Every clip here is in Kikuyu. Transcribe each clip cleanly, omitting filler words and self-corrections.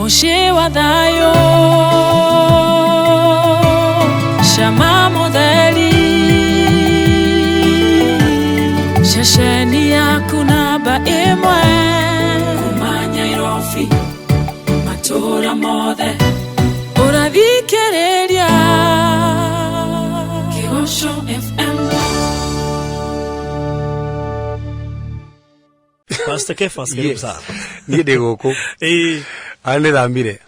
Mũciĩ wa thayũ cama mũtheri ceceni yaku namba ĩmwe kuma Nyairobi matũũra mothe ũrathikĩrĩria Kĩgoco FM. Pastor Kefas, karibu sana. Niĩ ndĩ gũkũ. Arĩa nĩ thamire.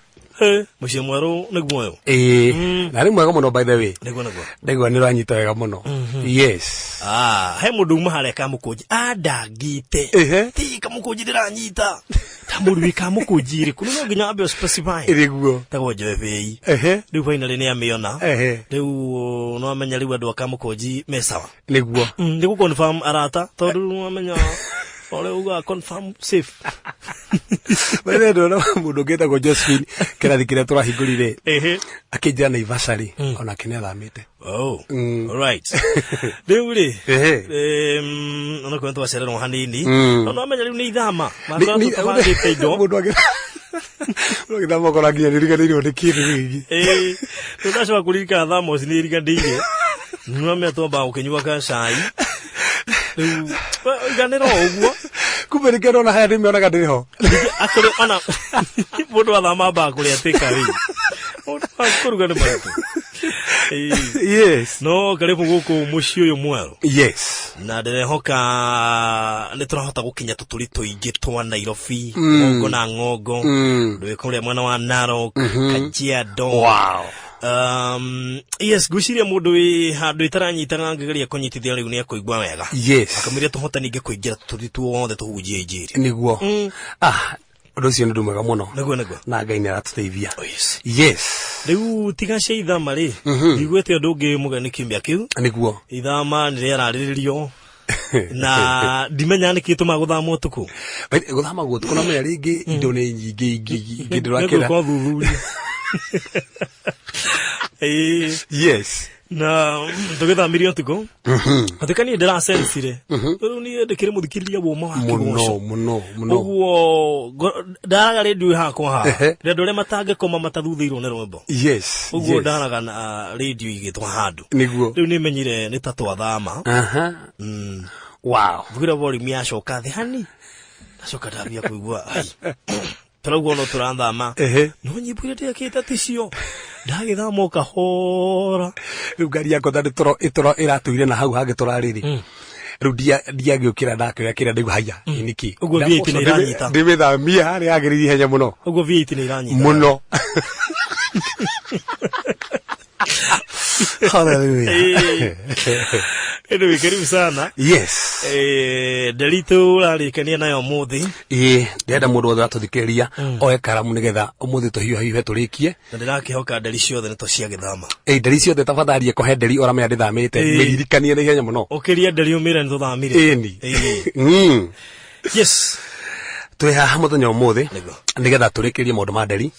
Mũciĩ mwerũ nĩguo ũyũ. Ĩĩ, na nĩ mwega mũno, by the way. Nĩguo. Ndaigua nĩ ũranyita wega mũno. Yes. Ah, he mũndũ uma harĩa Kamũkũnji andangĩte. Ti Kamũkũnji ndĩranyita. Tamũru wĩ Kamũkũnji ĩrĩkũ? Rĩu no nginya wambe specify. Nĩguo. Tagwo Joy. Rĩu finally nĩ amĩona. Rĩu no amenya rĩu andũ a Kamũkũnji me sawa. Nĩguo. Nĩ gũ confirm arata tondũ rĩu wamenya ũrĩa ugaga confirm safe. By the way, ndona mũndũ ũngĩ wĩtagwo Josephine kĩrathi kĩrĩa tũrahingũrire akĩnjĩra Naivasha rĩ, onake nĩ athamĩte. Oh, alright. Rĩu rĩ, onakorwo nĩtwacererwo hanini, no nĩwamenya rĩu nĩ ithama. Makora tũtabangĩte indo. Mũndũ agĩthama ũkora nginya nĩriganĩirwo nĩ kĩndũ gĩkĩ. Ĩĩ, rĩu ndacoka kũririkana thermos nĩ iriganĩire. Nĩwamenya twambaga gũkĩnyua gacai. Rĩu, iganĩra o ũguo. Kumbe nĩkĩo ndona haya ndĩmĩonaga ndĩrĩ ho. Akũrĩ ona mũndũ athama ambaga kũrĩa take away. Mũndũ wa kũruga nĩ maritũ. Ĩĩ. No karibu gũkũ mũciĩ ũyũ mwerũ. Na ndĩrehoka nĩ tũrahota gũkinya tũtũri tũingĩ twa Nairobi, ng'ongo na ng'ongo, ndũĩ kũrĩa mwena wa Narok, Kajiado. Yes, ngwĩciria mũndũ wĩ handũ ĩtaranyitaga angĩgeria kũnyitithia rĩu nĩ ekũigua wega. Akamwĩra tũhote ningĩ kũingĩra tũtũri tuothe tũhunjie injiri. Nĩguo. Ah, ũndũ ũcio nĩ ũndũ mwega mũno. Nĩguo. Na Ngai nĩ aratũteithia. Oh, yes. Yes. Rĩu tiga cia ithama rĩ, njiguĩte ũndũ ũngĩ mũgeni kiumia kĩu. Nĩguo. Ithama nĩ rĩararĩrĩrio na ndimenya nĩkĩ gĩtũmaga gũthama ũtukũ. Gũthama ũtukũ na menya rĩngĩ indo nĩ nyingĩ ingĩ ingĩ ndũrakĩra. Nĩgwĩka ũthuthuria. Ĩĩ. Yes. Na tũgĩthamirie ũtukũ atuĩka niĩ ndĩracensire rĩu niĩ ndĩkĩrĩ mũthikĩrĩria woma wa Kĩgoco. Mũno mũno mũno. Ũguo ndaraga rĩndiũ hakwa haha nĩ andũ arĩa matangĩkoma matathuthĩirwo nĩ rwĩmbo. Ũguo ndaraga na rĩndiũ igĩtwo handũ. Nĩguo. Rĩu nĩ menyire nĩ ta twathama. Wow. Mbugire volume yacoka thĩ hani ndacoka ndambia kũigua ai tũraigua no tũrathama. No nyĩmbo iria ndĩekĩte ticio ndagĩthama o kahora. Rĩu ngari yakwa tondũ ĩtoro ĩratũire na hau hangĩ tũrarĩrĩ. Rĩu ndiagĩũkĩra ndakĩoya kĩrĩa ndaigua haiya nĩkĩ. Ũguo V8 nĩ ĩranyita. Ndĩmĩthamia harĩa yagĩrĩire ihenya mũno. Ũguo V8 nĩ ĩranyita. Mũno. Hallelujah. Anyway, karibu sana. Yes. Nderi tũrarĩkania nayo ũmũthĩ. Ĩĩ, ndĩrenda mũndũ wothe watũthikĩrĩria oe karamu nĩgetha ũmũthĩ tũhiũhahiũhe tũrĩkie. Na ndĩrakĩhoka nderi ciothe nĩ cia gĩthama. Ĩĩ, nderi ciothe tafadhali ĩkohe nderi ũramenya ndĩthamĩte mĩririkanie na ihenya mũno. Ũkĩria nderi ũmĩre nĩ tũthamire. Ĩni. Yes. Twĩ haha mũthenya ũmũthĩ Nĩguo. nĩgetha tũrĩkĩrie maũndũ ma nderi.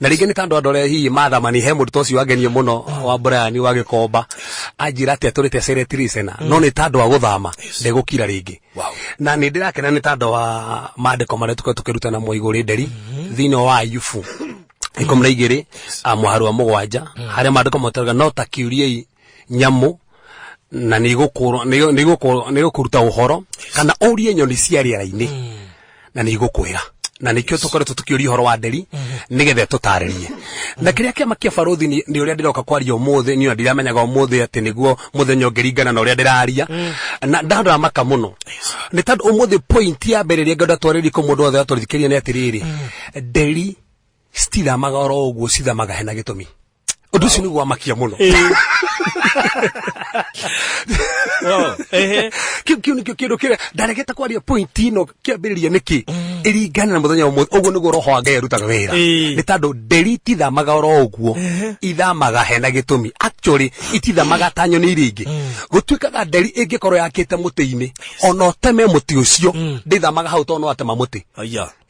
Na rĩngĩ nĩ tondũ andũ arĩa hihi mathamani he mũndũ ta ũcio wangenie mũno wa Brian wa Gĩkomba anjĩra atĩ atũrĩte silent listener no nĩ tondũ wa gũthama ndegũkira rĩngĩ. Na nĩ ndĩrakena nĩ tondũ wa maandĩko marĩa tũkoretwo tũkĩrutana mũigũ nderi thĩinĩ wa Ayubu 12 mũhari wa 7 harĩa maandĩko matauga no ta kĩũriei nyamũ na nĩ igũkũruta ũhoro kana ũrie nyoni cia rĩera-inĩ na nĩ igũkwĩra. Na nĩkĩo tũkoretwo tũkĩũria ũhoro wa nderi nĩgetha tũtarĩrie. Na kĩrĩa kĩama kĩa barothi nĩ ũrĩa ndĩroka kwaria ũmũthĩ, niĩ ona ndiramenyaga ũmũthĩ atĩ nĩguo mũthenya ũngĩringana na ũrĩa ndĩraria. Na ndandamaka mũno nĩ tondũ ũmũthĩ point ya mbere ĩrĩa ngenda twarĩrie kũ mũndũ wothe watũthikĩrĩria nĩ atĩrĩrĩ, nderi citithamaga oro ũguo, cithamaga hena gĩtũmi. Ũndũ ũcio nĩguo wamakia mũno. Kĩu kĩu nĩkĩo kĩndũ kĩrĩa ndaregete kwaria point ĩno kĩambĩrĩria nĩkĩ ĩringane na mũthenya ũmũthĩ. Ũguo nĩguo roho wa Ngai arutaga wĩra. Nĩ tondũ nderi itithamaga oro ũguo, ithamaga hena gĩtũmi. Actually itithamaga ta nyoni iria ingĩ. Gũtuĩkaga nderi ĩngĩkorwo yakĩte mũtĩ-inĩ, ona ũteme mũtĩ ũcio, ndĩthamaga hau tondũ no atema mũtĩ.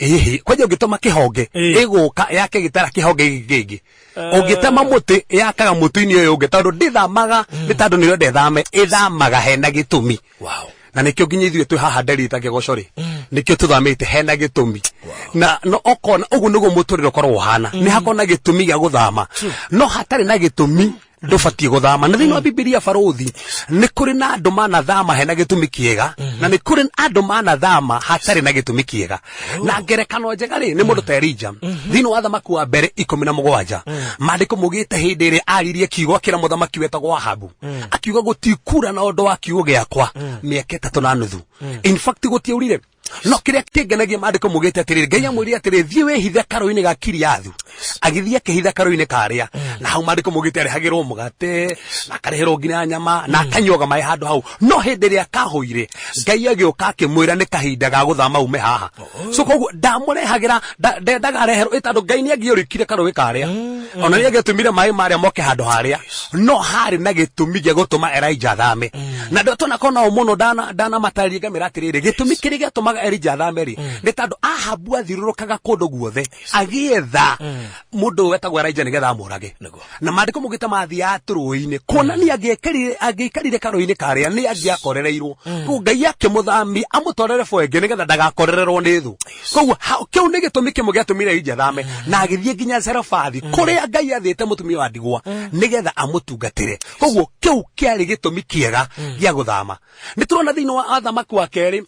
Ĩhĩ, kwanja ũngĩtũma kĩhonge, ĩgũka yake gĩtara kĩhonge gĩkĩ kĩngĩ. Ũngĩtema mũtĩ, yakaga mũtĩ-inĩ ũyũ ũngĩ, tondũ ndĩthamaga, nĩ tondũ nĩ ũrenda ĩthame, ĩthamaga hena gĩtũmi. Wow. Na nĩkĩo nginya ithuĩ twĩ haha nderi ta Kĩgoco rĩ, Nĩkĩo tũthamĩte hena gĩtũmi. Na no okona ũguo nĩguo mũtũrĩre ũkoragwo ũhana, nĩ hakorwo na gĩtũmi gĩa gũthama, no hatarĩ na gĩtũmi ndũbatiĩ gũthama. Na thĩinĩ wa Bibilia, barũthi, nĩ kũrĩ na andũ manathama hena gĩtũmi kĩega, na nĩ kũrĩ andũ manathama hatarĩ na gĩtũmi kĩega. Na ngerekano njega rĩ, nĩ mũndũ ta Elija. Thĩinĩ wa Thamaki wa Mbere 17, maandĩko maugĩte hĩndĩ ĩrĩa aririe kiugo akĩra mũthamaki wetagwo Ahabu, akiuga gũtikura na ũndũ wa kiugo gĩakwa mĩaka 3.5. In fact, gũtiaurire. No kĩrĩa kĩngenagia, maandĩko mugĩte atĩrĩrĩ, Ngai amwĩrire atĩrĩ, "Thiĩ wĩhithe karũĩ-inĩ ga Kiriathu." Agĩthiĩ akĩhitha karũĩ-inĩ karĩa, na hau maandĩko mugĩte arehagĩrwo mũgate na akarehĩrwo nginya nyama na akanyuaga maĩ handũ hau. No hĩndĩ ĩrĩa kahũire, Ngai agĩũka akĩmwĩra nĩ kahinda ga gũthama ume haha. So koguo ndamũrehagĩra, ndendaga areherwo ĩ, tondũ Ngai nĩ angĩorĩkire karũĩ karĩa, ona nĩ angĩatũmire maĩ marĩa moke handũ harĩa, no harĩ na gĩtũmi gĩa gũtũma Elijah athame. Na ndå tũnakorwo nao mũno, ndanamatarĩria ngamĩra atĩrĩrĩ, gĩtũmi kĩrĩa gĩatũmaga Elijah athame rĩ, nĩ tondũ Ahabu athiũrũrũkaga kũndũ guothe agĩetha mũndũ ũyũ wetagwo Elijah nĩgetha amũrage. Na maandĩko maugĩte mathiaga tũrũĩ-inĩ, kuonania angĩaikarire karũĩ-inĩ karĩa nĩ angĩakorereirwo. Koguo Ngai akĩmũthamia amũtwarĩre bwenge nĩgetha ndagakorererwo nĩ thũ. Koguo kĩu nĩ gĩtũmi kĩmwe gĩatũmire Elijah athame, na agĩthiĩ nginya Zerefathi kũrĩa Ngai athĩte mũtumia wa ndigwa nĩgetha amũtungatĩre. Koguo kĩu kĩarĩ gĩtũmi kĩega gĩa gũthama. Nĩ tũrona thĩinĩ wa Athamaki wa Kerĩ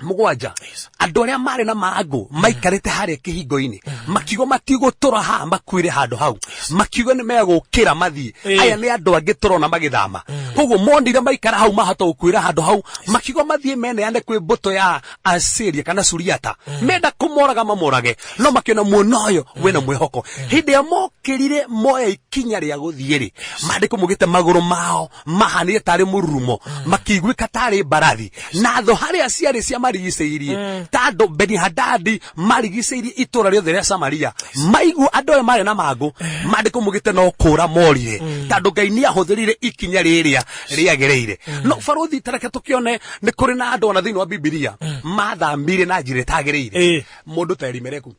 7, andũ arĩa marĩ na mangũ maikarĩte harĩa kĩhingo-inĩ, makiuga matigũtũra haha makuĩre handũ hau, makiuga nĩ megũkĩra mathiĩ. Aya nĩ andũ angĩ tũrona magĩthama. Koguo monire maikara hau mahota gũkuĩra handũ hau, makiuga mathiĩ meneane kwĩ mbũtũ ya Asiria kana Suriata, menda kũmoraga mamorage, no makĩona muona ũyũ wĩna mwĩhoko. Hĩndĩ ĩrĩa mokĩrire moya ikinya rĩa gũthiĩ rĩ, maandĩko maugĩte magũrũ mao mahanire tarĩ mũrurumo, makĩiguĩka tarĩ mbarathi, na thũ harĩa ciarĩ ciamarigicĩirie, tandũ Beni-Hadadi marigicĩirie itũra rĩothe rĩa Samaria, maigua andũ aya marĩ na mangũ, maandĩko maugĩte no kũra morire, tondũ Ngai nĩ ahũthĩrire ikinya rĩrĩa rĩagĩrĩire. No barũthi, tareke tũkĩone nĩ kũrĩ na andũ ona thĩinĩ wa Bibilia mathamire na njĩra ĩtagĩrĩire. Mũndũ ta Elimeleku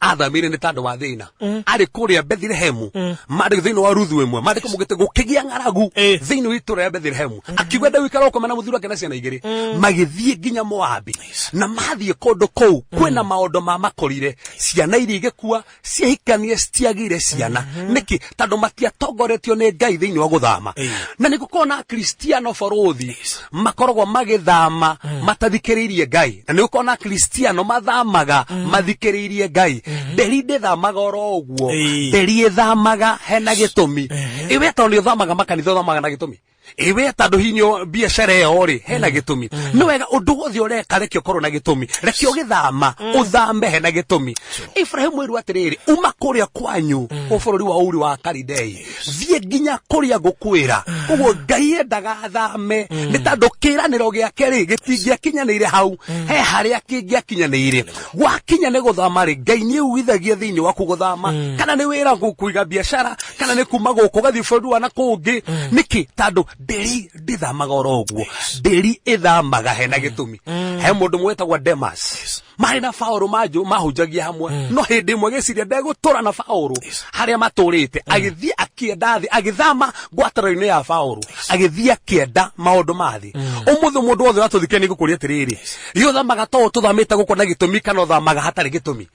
athamire nĩ tondũ wa thĩna arĩ kũrĩa Bethilehemu. Maandĩko thĩinĩ wa Ruthu 1, maandĩko maugĩte gũkĩgĩa ng'aragu thĩinĩ wa itũũra rĩa Bethilehemu. Akiuga ndegũikara gũkoma na mũthuri wake na ciana igĩrĩ, magĩthiĩ nginya Moabi. Na mathiĩ kũndũ kũu kwĩna maũndũ mamakorire, ciana iria igĩkua, ciahikania citiagĩire ciana. Nĩkĩ? Tondũ matiatongoretio nĩ Ngai thĩinĩ wa gũthama. Na nĩ gũkorwo na Akristiano, barũthi, makoragwo magĩthama matathikĩrĩirie Ngai, na nĩ gũkorwo na Akristiano mathamaga mathikĩrĩirie Ngai. Nderi ndĩthamaga oro ũguo. Nderi ĩthamaga hena gĩtũmi. Ĩwe tondũ nĩ ũthamaga makanitha, ũthamaga na gĩtũmi. Ĩwe tondũ hihi nĩ biacara ĩyo rĩ, hena gĩtũmi. Nĩ wega ũndũ wothe ũreka reke ũkorwo na gĩtũmi, reke ũgĩthama ũthame hena gĩtũmi. Ibrahimu ĩrwo atĩrĩrĩ, uma kũrĩa kwanyu kũ bũrũri wa Uri wa Kalidei, thiĩ nginya kũrĩa ngũkwĩra. Koguo Ngai endaga athame nĩ tondũ kĩranĩro gĩake rĩ, gĩtingĩakinyanĩire hau, he harĩa kĩngĩakinyanĩire. Gwakinya nĩ gũthama rĩ, Ngai nĩ augithagia thĩinĩ waku gũthama, kana nĩ wĩra kũiga biacara, kana nĩ kuma gũkũ ũgathiĩ bũrũri wa na kũngĩ. Nĩkĩ? Tondũ ndĩri ndĩthamaga oro ũguo, ndĩri ĩthamaga hena gĩtũmi. He mũndũ mwetagwo Demas, marĩ na Paũlũ mahunjagia hamwe, no hĩndĩ ĩmwe gĩciria ndegũtũra na Paũlũ harĩa matũrĩte, agĩthiĩ akĩenda thĩ, agĩthama ngwatanĩro-inĩ ya Paũlũ, agĩthiĩ akĩenda maũndũ ma thĩ. Ũmũthĩ mũndũ wothe ũratũthikia nĩ ngũkũria atĩrĩrĩ, ĩ ũthamaga to tũthamĩte gũkũ na gĩtũmi, kana ũthamaga hatarĩ gĩtũmi?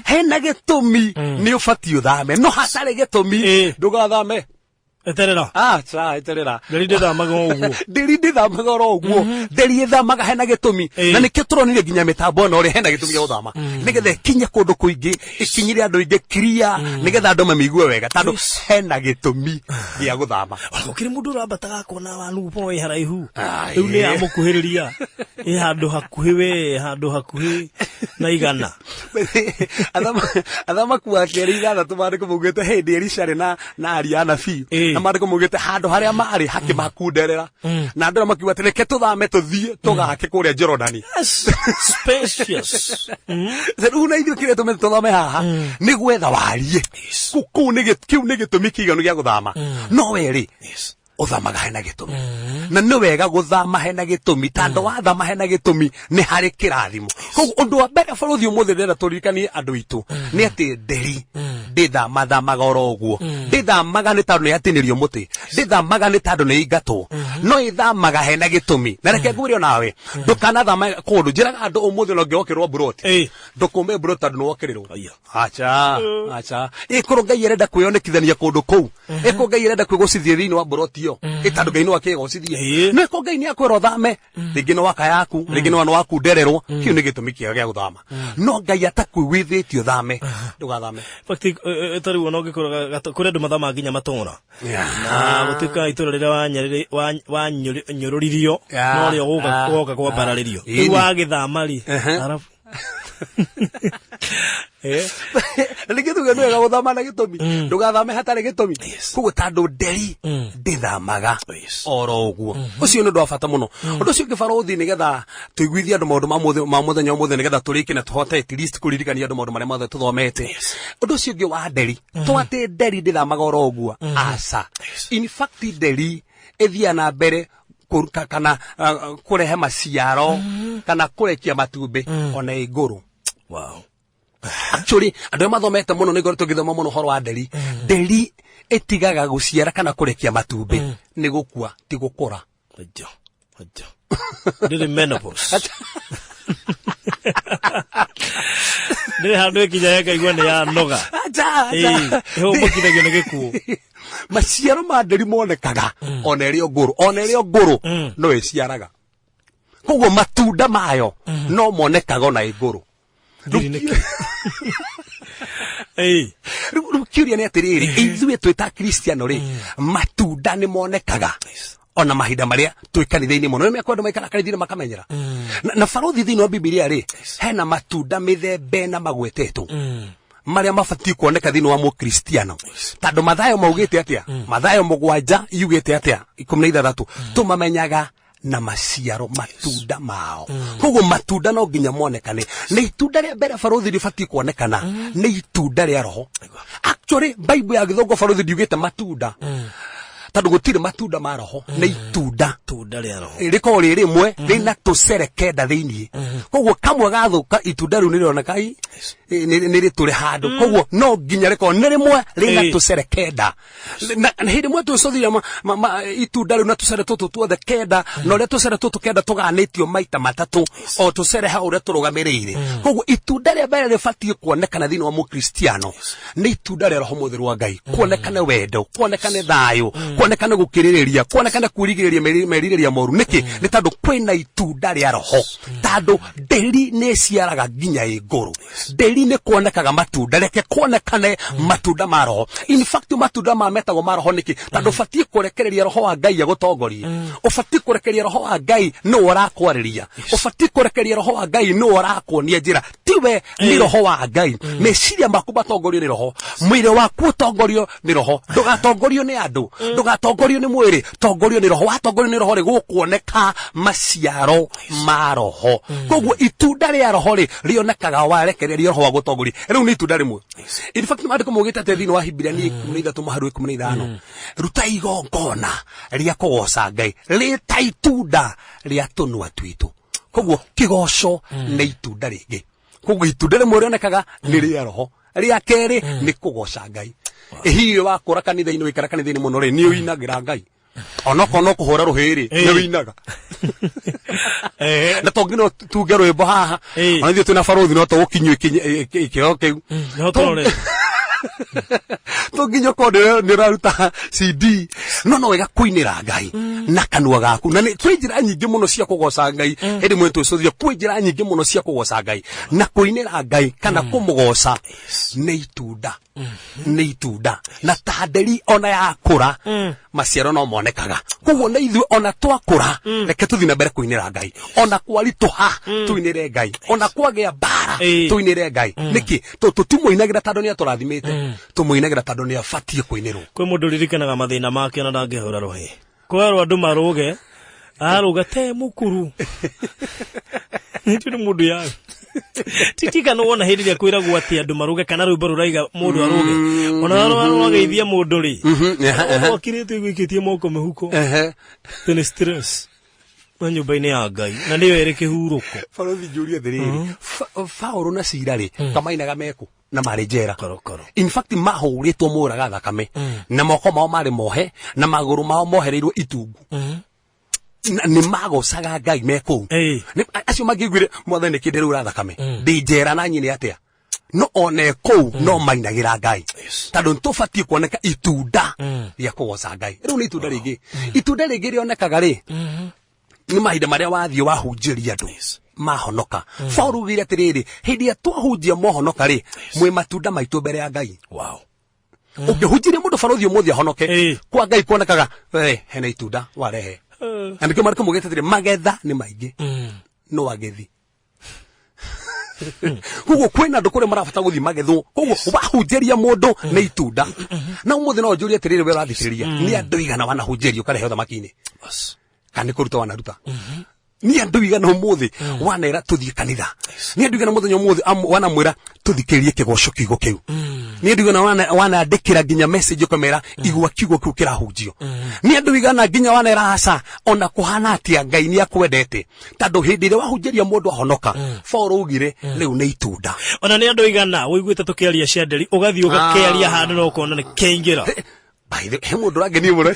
Hena gĩtũmi nĩ ũbatiĩ ũthame, no hatarĩ gĩtũmi ndũgathame. Eterera. Aca, eterera. Nderi ndĩthamaga o ũguo. Nderi ndĩthamaga oro ũguo, nderi ĩthamaga hena gĩtũmi. Na nĩkĩo tũronire nginya mĩtambo ĩno rĩ, hena gĩtũmi gĩa gũthama, nĩgetha ĩkinye kũndũ kũingĩ, ĩkinyĩre andũ aingĩ kiria, nĩgetha andũ mamĩigue wega, tondũ hena gĩtũmi gĩa gũthama. Ona gũkĩrĩ mũndũ ũrambataga akona wanubo wĩ haraihu, rĩu nĩ amũkuhĩrĩria, ĩ handũ hakuhĩ, we handũ hakuhĩ na 100. Athamaki wa Kerĩ 6, maandĩko maugĩte hĩndĩ Elisha arĩ na aria anabii, na maandĩko maugĩte handũ harĩa marĩ hakĩmakunderera, na andũ arĩa makiuga atĩ reke tũthame tũthiĩ tũgake kũrĩa Jorodani. Yes, spacious. Rĩu na ithuĩ kĩrĩa tũmĩte tũthame haha nĩ gwetha wariĩ. Kũu nĩ kĩu nĩ gĩtũmi kĩiganu gĩa gũthama. No we rĩ, ũthamaga hena gĩtũmi, na nĩ wega gũthama hena gĩtũmi, tondũ wathama hena gĩtũmi nĩ harĩ kĩrathimo. Koguo ũndũ wa mbere, bũrũthi, ũmũthĩ ndĩrenda tũririkanie andũ aitũ nĩ atĩ nderi Ndĩthamathamaga oro ũguo. Ndĩthamaga nĩ tondũ nĩ yatinĩrio mũtĩ, ndĩthamaga nĩ tondũ nĩ ingatwo, no ĩthamaga hena gĩtũmi. Na reke ngwĩre onawe, ndũkanathame kũndũ. Njĩraga andũ ũmũthĩ ona ũngĩokĩrwo mburoti, ndũkũme mburoti tondũ nĩ wokĩrĩrwo. Aya. Acha, acha. Ĩkorwo Ngai arenda kwĩonekithania kũndũ kũu, ĩkorwo Ngai arenda kwĩgocithia thĩinĩ wa mburoti ĩyo, ĩ tondũ Ngai no akĩgocithie. No ĩkorwo Ngai nĩ akwĩra ũthame, rĩngĩ nĩ waka yaku, rĩngĩ nĩ wakundererwo, kĩu nĩ gĩtũmi kĩega gĩa gũthama. No Ngai atakwĩguithĩtie ũthame, ndũgathame. Fact, ta rĩu ona ũngĩkorwo kũrĩ andũ mathamaga nginya matũra, na gũtuĩka itũra rĩrĩa wanyũrũririo no rĩo gũka kwambararĩrio, rĩu wagĩthama rĩ, arabu Rĩngĩ tuge nĩ wega gũthama na gĩtũmi, ndũgathame hatarĩ gĩtũmi. Koguo tondũ nderi ndĩthamaga oro ũguo, ũcio nĩ ũndũ wa bata mũno. Ũndũ ũcio ũngĩ, barũthi, nĩgetha tũiguithie andũ maũndũ ma mũthenya ũmũthĩ, nĩgetha tũrĩkie na tũhote at least kũririkania andũ maũndũ marĩa mothe tũthomete. Ũndũ ũcio ũngĩ wa nderi, to atĩ nderi ndĩthamaga oro ũguo, aca. In fact, nderi ĩthiaga na mbere kũruta kana kũrehe maciaro kana kũrekia matumbĩ ona ĩ ngũrũ. Actually, andũ arĩa mathomete mũno, nĩ ngoretwo ngĩthoma mũno ũhoro wa nderi. Nderi ĩtigaga gũciara kana kũrekia matumbĩ nĩ gũkua, ti gũkũra. Aja, aja. Ndĩrĩ menopause. Ndĩrĩ handũ ĩkinya ĩkaigua nĩ yanoga. Aja, aja. Ĩhũmũkithagio nĩ gĩkuũ. Maciaro ma nderi monekaga ona ĩrĩ o ngũrũ, ona ĩrĩ o ngũrũ no ĩciaraga. Koguo matunda mayo no monekaga ona ĩ ngũrũ. Ndiri nĩkĩ. Ĩĩ. Rĩu kĩũria nĩ atĩrĩrĩ, ithuĩ twĩ ta Kristiano rĩ, matunda nĩ monekaga ona mahinda marĩa twĩ kanitha-inĩ mũno? Nĩ mekwa andũ maikara kanitha-inĩ makamenyera. Na barũthi, thĩinĩ wa Bibilia rĩ, hena matunda mĩthemba ĩna magwetetwo marĩa mabatiĩ kuoneka thĩinĩ wa mũkristiano. Tondũ Mathayo maugĩte atĩa? Mathayo 7 yugĩte atĩa? 16, tũmamenyaga na maciaro, matunda mao. Koguo matunda no nginya monekane. Na itunda rĩa mbere, barũthi, rĩbatiĩ kuonekana nĩ itunda rĩa Roho. Actually, Bible ya Gĩthũngũ, barũthi, ndiugĩte matunda, tondũ gũtirĩ matunda ma Roho, nĩ itunda. Tunda rĩa Roho. Rĩkoragwo rĩ rĩmwe rĩna tũcere kenda thĩiniĩ. Koguo kamwe gathũka, itunda rĩu nĩrĩoneka nĩ rĩtũre handũ. Koguo no nginya rĩkorwo nĩ rĩmwe rĩna tũcere kenda. Na hĩndĩ ĩmwe twĩcũthia itunda rĩu na tũcere tũtũ tuothe kenda, na ũrĩa tũcere tũtũ kenda tũganĩtio maita matatũ, o tũcere ha ũrĩa tũrũgamĩrĩire. Koguo itunda rĩa mbere rĩbatiĩ kuonekana thĩinĩ wa mũkristiano nĩ itunda rĩa Roho Mũtheru wa Ngai, kuonekane wendo, kuonekane thayũ, kuonekane gũkirĩrĩria, kuonekane kwĩrigĩrĩria merirĩria moru. Nĩkĩ? Nĩ tondũ kwĩna itunda rĩa Roho. Tondũ nderi nĩ ĩciaraga nginya ĩ ngũrũ, nderi nĩ kuonekaga matunda. Reke kuonekane matunda ma Roho. In fact, matunda ma metagwo ma Roho nĩkĩ? Tondũ ũbatiĩ kũrekereria Roho wa Ngai agũtongorie, ũbatiĩ kũrekereria Roho wa Ngai nĩwe ũrakwarĩria, ũbatiĩ kũrekereria Roho wa Ngai nĩwe ũrakuonia njĩra, tiwe, nĩ Roho wa Ngai. Meciria maku matongorio nĩ Roho, mwĩrĩ waku ũtongorio nĩ Roho. Ndũgatongorio nĩ andũ, ndũgatongorio nĩ mwĩrĩ, tongorio nĩ Roho. Watongorio nĩ Roho rĩ, gũkuoneka maciaro ma Roho. Koguo itunda rĩa Roho rĩ, rĩonekaga warekereria Roho wa gũtongoria. Rĩu nĩ itunda rĩmwe. In fact, maandĩko maugĩte atĩ thĩinĩ wa Hibirania 13 mũhari wa 15, ruta igongona rĩa kũgoca Ngai rĩta itunda rĩa tũnua twitũ. Koguo kĩgoco nĩ itunda rĩngĩ. Koguo itunda rĩmwe rĩonekaga nĩ rĩa Roho. Rĩa kerĩ nĩ kũgoca Ngai. Hihi wakũra kanitha-inĩ, waikara kanitha-inĩ mũno rĩ, nĩ ũinagĩra Ngai onokorwo no kũhũra rũhĩ rĩ, nĩ ũinaga? Na to nginya tuge rwĩmbo haha. Ona ithuĩ twĩna barũthi no tũgũkinyio ikĩro kĩu. No tũrore. To nginya ũkorwo nĩ ũraruta CD, no wega kũinĩra Ngai na kanua gaku. Na kwĩ njĩra nyingĩ mũno cia kũgoca Ngai. Hĩndĩ ĩmwe twĩcũthia, kwĩ njĩra nyingĩ mũno cia kũgoca Ngai, na kũinĩra Ngai kana kũmũgoca nĩ itunda, nĩ itunda. Na ta nderi ona yakũra, maciaro no monekaga. Koguo na ithuĩ ona twakũra, reke tũthiĩ na mbere kũinĩra Ngai. Ona kwaritũha, tũinĩre Ngai. Ona kwagĩa mbara, tũinĩre Ngai. Nĩkĩ? Tũtimũinagĩra tondũ nĩ atũrathimĩte, tũmũinagĩra tondũ nĩ abatiĩ kũinĩrwo. Kwĩ mũndũ ũririkanaga mathĩna make ona ndangĩhũra rũhĩ. Kwerwo andũ marũge, arũga te mũkuru. Nĩ nĩ mũndũ ya titikana wona hĩndĩ ĩrĩa kwĩragwo atĩ andũ marũge kana rwĩmbo rũraiga mũndũ arũge, ona rwageithia mũndũ rĩ, okirĩte iguikĩtie moko mĩhuko. Nĩ stress na nyũmba-inĩ ya Ngai na nĩyo ĩrĩ kĩhurũko. Barothi, njũrie atĩrĩrĩ, Paũlũ na Cira rĩ, kamainaga mekũ? Na marĩ njera. Korokoro. In fact, mahũrĩtwo moraga thakame, na moko mao marĩ mohe na magũrũ mao mohereirwo itungu, na nĩ magocaga Ngai me kũu. Acio mangĩiguire, "Mwathani, nĩkĩ ndĩraura thakame ndĩ njera na nyine atĩa?" No one kũu no mainagĩra Ngai, tondũ nĩ tũbatiĩ kuoneka itunda rĩa kũgoca Ngai. Rĩu nĩ itunda rĩngĩ, itunda rĩngĩ rĩonekaga rĩ, nĩ mahinda marĩa wathiĩ wahunjĩria andũ mahonoka. Paul ugire atĩrĩrĩ, hĩndĩ ĩrĩa twahunjia mohonoka rĩ, mwĩ matunda maitũ mbere ya Ngai. Ũngĩhunjĩria mũndũ, barũthi, ũmũthĩ ahonoke, kwa Ngai kuonekaga we hena itunda warehe. Na nĩkĩo marĩko mugĩte atĩrĩ, magetha nĩ maingĩ no agethi. Koguo kwĩna andũ kũrĩa marabata gũthiĩ magethwo. Koguo wahunjĩria mũndũ nĩ itunda. Na ũmũthĩ no njũrie atĩrĩrĩ, we ũrathikĩrĩria, nĩ andũ igana wanahunjĩria ũkarehe ũthamaki-inĩ? Kana nĩ kũruta wanaruta? Nĩ andũ igana ũmũthĩ wanera tũthiĩ kanitha? Nĩ andũ igana mũthenya ũmũthĩ wanamwĩra tũthikĩrĩrie kĩgoco kiugo kĩu? Nĩ andũ igana wanandĩkĩra nginya message ũkamera igua kiugo kĩu kĩrahunjio? Nĩ andũ igana nginya wanera aca, ona kũhana atĩa Ngai nĩ akwendete? Tondũ hĩndĩ ĩrĩa wahunjĩria mũndũ ahonoka, Paul augire rĩu nĩ itunda. Ona nĩ andũ igana ũiguĩte tũkĩaria cia nderi, ũgathiĩ ũgakĩaria handũ na ũkona nĩ kĩaingĩra? By the he mũndũ ũrangenia mũno.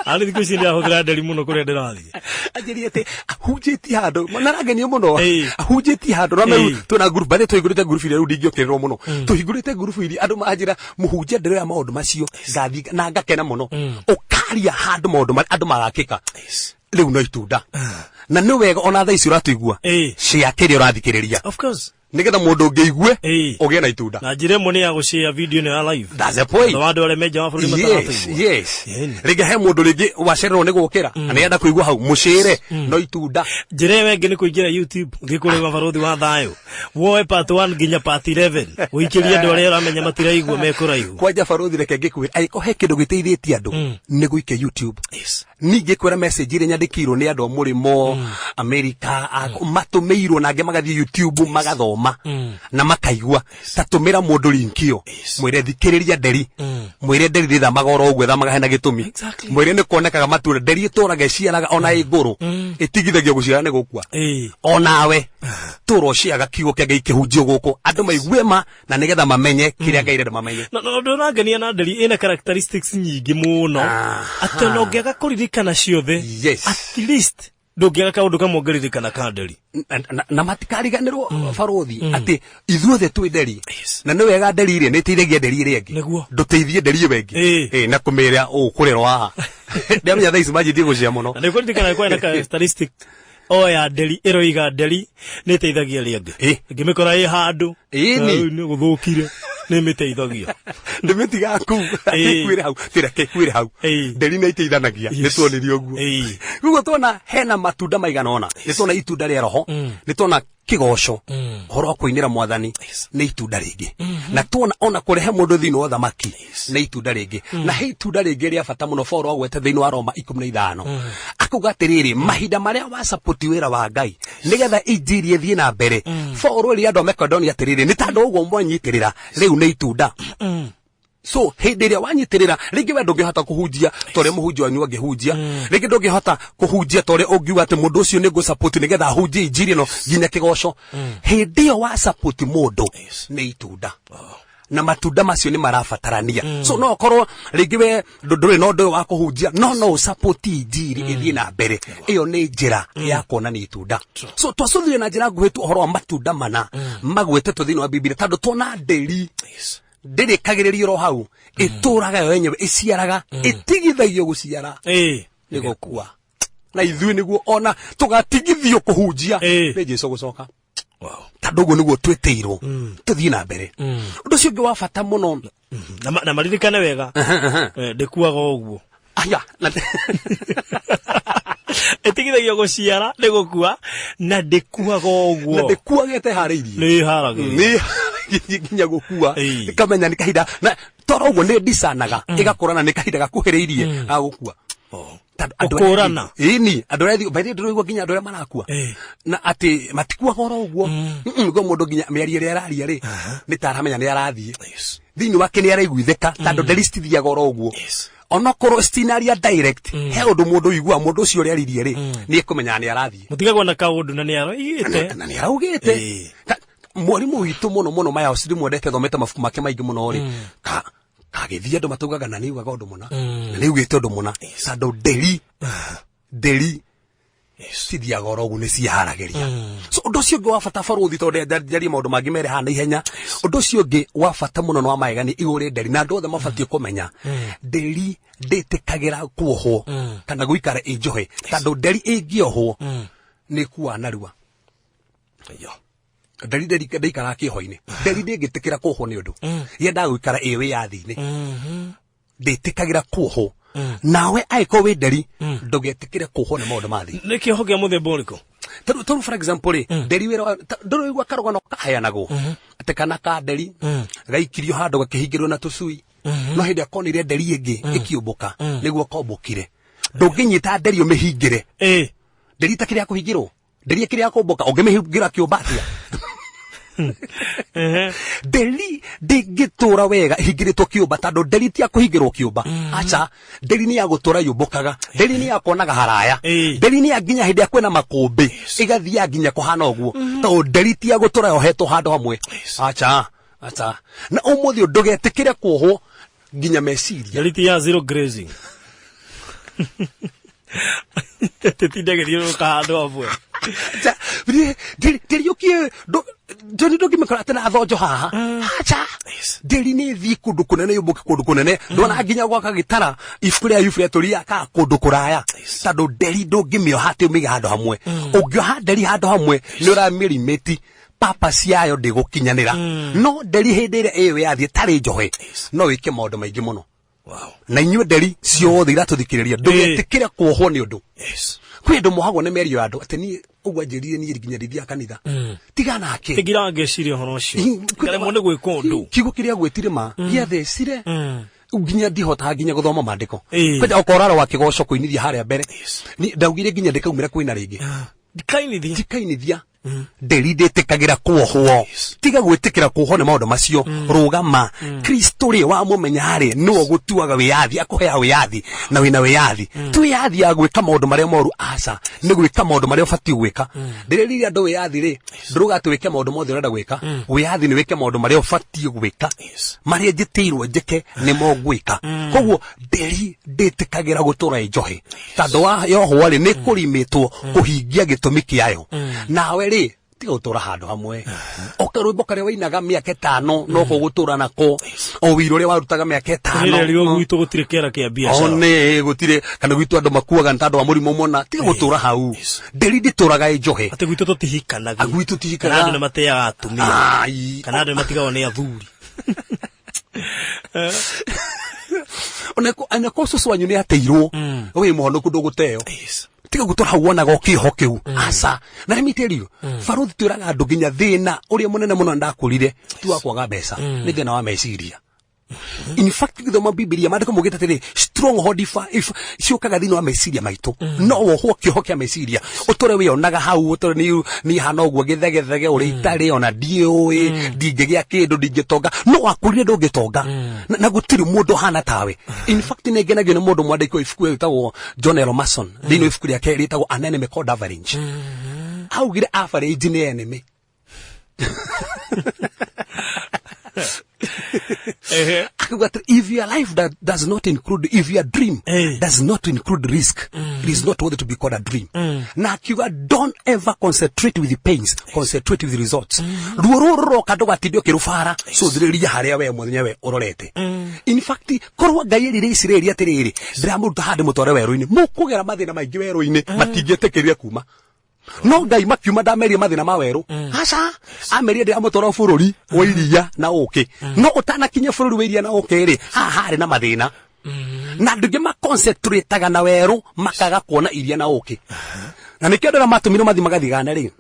Arĩ thikũ ici ndĩrahũthĩra nderi mũno kũrĩa ndĩrathiĩ. Anjĩrire atĩ ahunjĩtie handũ na arangenio mũno. Ahunjĩtie handũ na rĩu twĩna ngurubu barĩa tũhingũrĩte ngurubu iria rĩu ndingĩũkĩrĩrwo mũno, tũhingũrĩte ngurubu iria andũ manjĩra mũhunjia ndĩroya maũndũ macio, ngathiĩ na ngakena mũno. Ũkaria handũ maũndũ marĩa andũ magakĩka, rĩu no itunda. Na nĩ wega ona thaa ici ũratũigua, share kĩrĩa ũrathikĩrĩria, Of course. Nĩgetha mũndũ ũngĩ aigue, ũgĩe na itunda. Na njĩra ĩmwe nĩ ya gũshare video ĩno ya live. That's the point. Na andũ arĩa me nja wa bũrũri mataratũigua. Rĩngĩ he mũndũ rĩngĩ wacererwo nĩ gũkĩra na nĩenda kũigua hau, mũcĩre, no itunda. Njĩra ĩyo ĩngĩ nĩ kũingĩra YouTube, ũthiĩ kũrĩ mabarũthi wa thayũ, woe part 1 nginya part 11, ũikĩrie andũ arĩa ũramenya matiraigua me kũraihu. Kwanja barũthi, reke ngĩkwĩre, angĩkorwo he kĩndũ gĩteithĩtie andũ nĩ gũikia YouTube. Ningĩ kwĩra message iria nyandĩkĩirwo nĩ andũ a mũrĩmo Amerika, matũmĩirwo na angĩ magathiĩ YouTube magathoma na makaigua. Ta tũmĩra mũndũ link ĩyo, mwĩre thikĩrĩria nderi, mwĩre nderi ndĩthamaga oro ũguo, ĩthamaga hena gĩtũmi. Mwĩre nĩ kuonekaga matunda, nderi ĩtũraga ĩciaraga ona ĩ ngũrũ, ĩtigithagio gũciara nĩ gũkua. Onawe tũra ũciaga kiugo kĩa Ngai kĩhunjio gũkũ, andũ maigue ma na nĩgetha mamenye kĩrĩa Ngai arenda mamenye. Na ũndũ ũrangenia na nderi ĩna characteristics nyingĩ mũno, atĩ ona ũngĩaga kũririkana ciothe, at least ndũngĩaga kaũndũ kamwe ũngĩririkana ka nderi. Na matikariganĩrwo, barũthi, atĩ ithuothe twĩ nderi. Na nĩ wega, nderi rĩ, nĩ ĩteithagia nderi ĩrĩa ĩngĩ. Ndũteithie nderi ĩyo ĩngĩ. Na kũmĩra ũkũrerwo haha, ndĩramenya thaa ici manjĩtie gũcia mũno. Na nĩ kũririkana kwarĩ na characteristic o ya nderi ĩroiga nderi nĩ ĩteithagia ĩrĩa ĩngĩ. Ĩngĩmĩkora ĩ handũ Ĩni. nĩ gũthũkire, nĩ ĩmĩteithagia. Ndĩmĩtigaga kũu, kĩkuĩre hau, tĩra kĩkuĩre hau. Nderi nĩ iteithanagia, nĩ tuonirie ũguo. Rĩu tuona hena matunda maigana ũna. Nĩ tuona itunda rĩa roho, nĩ tuona kĩgoco, ũhoro wa kũinĩra mwathani nĩ itunda rĩngĩ, na tuona ona kũrehe mũndũ thĩinĩ wa ũthamaki nĩ itunda rĩngĩ. Na he itunda rĩngĩ rĩa bata mũno Paul agwete thĩinĩ wa Roma 15, akauga atĩrĩrĩ, mahinda marĩa wa support wĩra wa Ngai nĩgetha injiri ĩthiĩ na mbere. Paul erire andũ a Makedonia atĩrĩrĩ, nĩ tondũ ũguo mwanyitĩrĩra, rĩu nĩ itunda. So hĩndĩ ĩrĩa wanyitĩrĩra, rĩngĩ we ndũngĩhota kũhunjia ta ũrĩa mũhunjia wanyu angĩhunjia, rĩngĩ ndũngĩhota kũhunjia ta ũrĩa ũngiuga atĩ mũndũ ũcio nĩ ngũ-support nĩgetha ahunjie injiri ĩno nginya kĩgoco. Hĩndĩ ĩyo wa support mũndũ nĩ itunda, na matunda macio nĩ marabatarania. So no ũkorwo rĩngĩ we ndũrĩ na ũndũ ũyũ wa kũhunjia, no ũsupport injiri ĩthiĩ na mbere. Ĩyo nĩ njĩra ya kuonania itunda. So twacũthire na njĩra nguhĩ tu ũhoro wa matunda mana magwetetwo thĩinĩ wa Bibilia, tondũ tuona ndĩri ndĩrĩkagĩrĩrio oro hau, ĩtũraga yo yenyewe, ĩciaraga, ĩtigithagio gũciara nĩ gũkua. Na ithuĩ nĩguo ona tũgatigithio kũhunjia nĩ Jesu gũcoka, tondũ ũguo nĩguo twĩtĩirwo tũthiĩ na mbere. Ũndũ ũcio ũngĩ wa bata mũno. Na maririkane wega, ndĩkuaga ũguo. Aya, Ĩtigithagio gũciara nĩ gũkua, na ndĩkuaga ũguo. Na ndĩkuaga ĩteharĩirie. Nĩ ĩharagĩria. Nĩ nginya gũkua, ĩkamenya nĩ kahinda, na toro ũguo nĩ ndicanaga, ĩgakũrana nĩ kahinda gakuhĩrĩirie ga gũkua. Tondũ andũ arĩa Gũkũrana. Ĩni, andũ arĩa by the way ndĩraigua nginya andũ arĩa marakua na atĩ matikuaga oro ũguo. Nĩguo mũndũ nginya mĩario ĩrĩa araria rĩ, nĩ ta aramenya nĩ arathiĩ. Thĩinĩ wake nĩ araiguithĩka, tondũ nderi citithiaga oro ũguo. Onokorwo citinaria direct, he ũndũ mũndũ ũiguaga mũndũ ũcio ũrĩa aririe rĩ, nĩ ekũmenya nĩ arathiĩ. Mũtigagwo na kaũndũ na nĩ aroigĩte. Na nĩ araugĩte. Mwarimũ witũ mũno mũno Maya ndĩmwendete, thomete mabuku make maingĩ mũno rĩ, ka kagĩthiĩ andũ mataugaga na nĩugaga ũndũ mũna na nĩugĩte ũndũ mũna, tondũ nderi nderi cithiaga oro ũguo, nĩ ciĩharagĩria. So ũndũ ũcio ũngĩ wa bata, barũthi, tondũ njarie maũndũ mangĩ mere haha na ihenya, ũndũ ũcio ũngĩ wa bata mũno nĩ wa magegania igũrũ rĩa nderi, na andũ othe mabatiĩ kũmenya nderi ndĩtĩkagĩra kuohwo kana gũikara ĩ njohe, tondũ nderi ĩngĩohwo nĩ ĩkuaga narua. Nderi ndĩikaraga kĩoho-inĩ. Nderi ndĩngĩtĩkĩra kuohwo nĩ ũndũ yendaga gũikara ĩ wĩyathi-inĩ. Ndĩtĩkagĩra kuohwo. Nawe angĩkorwo wĩ nderi, ndũgetĩkĩre kuohwo nĩ maũndũ ma thĩ. Nĩ kĩoho kĩa mũthemba ũrĩkũ? Tarĩu for example rĩ, nderi wĩra ndũrĩ karũgano kaheanagwo atĩ kana ka nderi gaikirio handũ gakĩhingĩrwo na tũcui, no hĩndĩ ĩrĩa konire nderi ĩngĩ ĩkĩũmbũka nĩguo kombũkire. Ndũngĩnyita nderi ũmĩhingĩre. Nderi itakĩrĩ ya kũhingĩrwo, nderi ĩkĩrĩ ya kũmbũka, ũngĩmĩhingĩra kĩũmba atĩa? Nderi ndĩngĩtũra wega ĩhingĩrĩtwo kĩũmba, tondũ nderi ti ya kũhingĩrwo kĩũmba. Aca, nderi nĩ ya gũtũra yũmbũkaga, nderi nĩ ya kuonaga haraya. Nderi nĩ ya nginya hĩndĩ ĩrĩa kwĩna makũmbĩ ĩgathiaga nginya kũhana ũguo, tondũ nderi ti ya gũtũra yohetwo handũ hamwe. Aca, aca. Na ũmũthĩ ũyũ ndũgetĩkĩre kuohwo nginya meciria. Nderi ti ya zero grazing, tĩtinde gĩthiũrũrũka handũ hamwe. Aca, nderi ũkie ndoni ndũngĩmĩkora atĩ na thonjo haha. Aca, nderi nĩ ĩthiĩ kũndũ kũnene, yũmbũke kũndũ kũnene. Ndona nginya gwaka gĩtara, ibuku rĩa Ayubu rĩatũria kũndũ kũraya, tondũ nderi ndũngĩmĩoha atĩ ũmĩige handũ hamwe. Ũngĩoha nderi handũ hamwe nĩ ũramĩrimĩti papa ciayo, ndĩgũkinyanĩra. No nderi hĩndĩ ĩrĩa ĩyo yathiĩ tarĩ njohe, no wĩke maũndũ maingĩ mũno. Na inyuĩ nderi ciothe iratũthikĩrĩria, ndũgetĩkĩre kuohwo nĩ ũndũ. Kwĩ andũ mohagwo nĩ mĩario ya andũ atĩ niĩ ũguo anjĩrire niĩ nginya ndithiaga kanitha, tiga nake. Tigiraga ngeciria ũhoro ũcio, ngaremwo nĩ gwĩka ũndũ. Kiugo kĩrĩa gwĩtire ma gĩathecire nginya ndihotaga nginya gũthoma maandĩko. Kwenda okorwo wa kĩgoco kũinithia harĩa mbere. Ni ndaugire nginya ndĩkaumĩra kwĩna rĩngĩ. Ndikainithia. Ndikainithia. Nderi ndĩtĩkagĩra kuohwo. Tiga gwĩtĩkĩra kuohwo nĩ maũndũ macio. Rũgama. Kristo rĩ, wamũmenya rĩ, nĩwe ũgũtuaga wĩyathi, akũheaga wĩyathi, na wĩna wĩyathi. Ti wĩyathi ya gwĩka maũndũ marĩa moru, aca, nĩ gwĩka maũndũ marĩa ũbatiĩ gwĩka. Ndĩrĩrire andũ wĩyathi rĩ, ndũruga atĩ wĩke maũndũ mothe ũrenda gwĩka. Wĩyathi nĩ wĩke maũndũ marĩa ũbatiĩ gwĩka. Marĩa njĩtĩirwo njĩke nĩmo ngwĩka. Koguo nderi ndĩtĩkagĩra gũtũra ĩ njohe, tondũ wa yohwo rĩ, nĩ kũrimĩtwo kũhingia gĩtũmi kĩayo. Nawe rĩ, tiga gũtũra handũ hamwe, o karwĩmbo karĩa wainaga mĩaka 5 no gũgũtũra nako, o wĩira ũrĩa warutaga mĩaka 5. Rĩrĩa gwitũ gũtirĩ kĩara kĩa biacara. One gũtirĩ, kana gwitũ andũ makuaga nĩ tondũ wa mũrimũ mũna. Tiga gũtũra hau. Nderi ndĩtũraga ĩ njohe. Atĩ gwitũ tũtihikanagia. Gwitũ tihikanaga. Kana andũ nĩ mateaga atumia. Ai. Kana andũ nĩ matigagwo nĩ athuri. Oneko cũcũ wanyu nĩ ateirwo, wĩ mũhonoku, ndũgũteo. Tiga gũtũra hau wonaga o kĩho kĩu. Aca. Na let me tell you, barũthi, twĩraga andũ nginya thĩna ũrĩa mũnene mũno ndakũrire ti wa kwaga mbeca, nĩ thĩna wa meciria. In fact, gĩthoma Bibilia, maandĩko maugĩte atĩrĩ, stronghold if ciũkaga thĩinĩ wa meciria maitũ. No wohwo kĩoho kĩa meciria, ũtũre wĩonaga hau, ũtũre nĩ hana ũguo gĩthegethege ũrĩa itarĩ, ona ndiũĩ, ndingĩgĩa kĩndũ, ndingĩtonga. No wakũrire ndũngĩtonga, na gũtirĩ mũndũ ũhana tawe. In fact, nĩ ngenagio nĩ mũndũ mwandĩki wa ibuku wĩtagwo John L. Mason. Thĩinĩ wa ibuku rĩake rĩtagwo An Enemy Called Average, augire average nĩ enemy. Akiuga atĩ if your life that does not include, if your dream does not include risk, it is not worthy to be called a dream. Na akiuga, don't ever concentrate with the pains, concentrate with the results. Ruo rũrũ rũroka, ndũgatinde ũkĩrũbara, cũthĩrĩria harĩa we mwenyewe ũrorete. In fact, korwo Ngai erire Isiraeli atĩrĩrĩ, ndĩramũruta handũ mũtware werũ-inĩ, mũkũgera mathĩna maingĩ werũ-inĩ, matingĩetĩkĩrire kuma. No Ngai makiuma, ndamerie mathĩna ma werũ. Aca, amerie ndĩramũtwara bũrũri wa iria na ũkĩ. No ũtanakinya bũrũri wa iria na ũkĩ rĩ, haha harĩ na mathĩna, na andũ aingĩ maconcentrateaga na werũ, makaga kuona iria na ũkĩ. Na nĩkĩo andũ arĩa matũmirwo mathiĩ magathigane rĩ,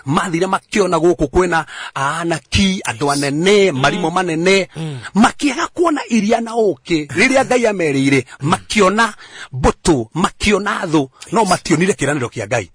mathire makiona gũkũ kwĩna anaki, andũ anene, marimũ manene, makĩaga kuona iria na ũkĩ rĩrĩa Ngai amerĩire. Makiona mbũtũ, makiona thũ, no mationire kĩranĩro kĩa Ngai.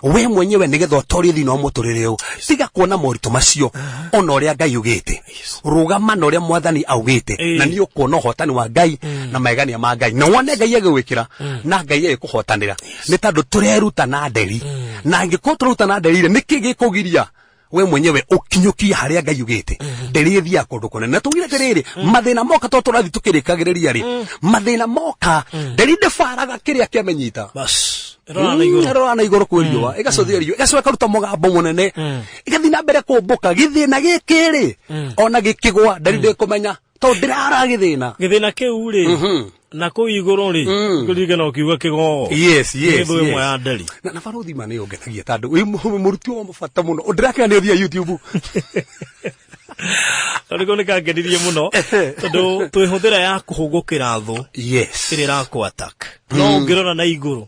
We mwenyewe, nĩgetha ũtorie thĩinĩ wa mũtũrĩre ũyũ, tiga kuona moritũ macio, ona ũrĩa Ngai ugĩte. Rũgama na ũrĩa Mwathani augĩte, na nĩ ũkuona ũhotani wa Ngai na magegania ma Ngai, na wone Ngai agĩgwĩkĩra na Ngai agĩkũhotanĩra. Nĩ tondũ tũreruta na nderi, na angĩkorwo tũreruta na nderi rĩ, nĩkĩ gĩkũgiria We mwenyewe ũkinyũkie harĩa Ngai ugĩte, nderi ĩthiaga kũndũ kũnene. Na tugire atĩrĩrĩ, mathĩna moka, to tũrathiĩ tũkĩrĩkagĩrĩria rĩ, mathĩna moka, nderi ndĩbaraga kĩrĩa kĩamenyita. Bas, ĩrora na igũrũ. Ĩrora na igũrũ kwĩ riũa, ĩgacũthia riũa, ĩgacoka ĩkaruta mũgambo mũnene, ĩgathiĩ na mbere kũmbũka. Gĩthĩna gĩkĩ rĩ, ona gĩkĩgwa, nderi ndĩkũmenya tondũ ndĩrara gĩthĩna. Gĩthĩna kĩu rĩ, na kũu igũrũ rĩ, kũririkana ũkiuga kĩgogo. Yes. Nĩ thũ ĩmwe yes. ya nderi. Na barothi ma nĩ ũngenagia tondũ wĩ mũruti wa bata mũno. Ndĩrakena nĩ ũthiaga YouTube. Tondũ kau nĩ kangenirie mũno, tondũ twĩhũthĩra ya kũhũgũkĩra thũ ĩrĩa ĩrakũ attack, no ũngĩrora na igũrũ,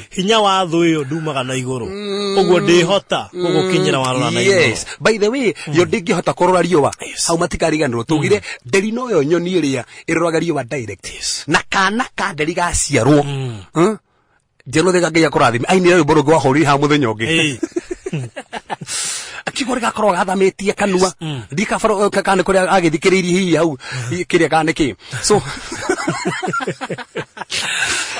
hinya wa thũ ĩyo ndumaga na igũrũ, ũguo ndĩhota gũgũkinyĩra warora na igũrũ. Yes, by the way, yo ndĩngĩhota kũrora riũa. Hau matikariganĩrwo, tugire nderi noyo nyoni ĩrĩa ĩroraga riũa direct. Na kana ka nderi gaciarwo, Njerũ Ngai akũrathime, ainire rwĩmbo rũngĩ wahũrire haha mũthenya ũngĩ. Akiuga ũrĩa gakorwo gathamĩtie kanua, ndikabaro kana nĩ kũrĩa agĩthikĩrĩirie hihi hau kĩrĩa kana nĩ kĩ, so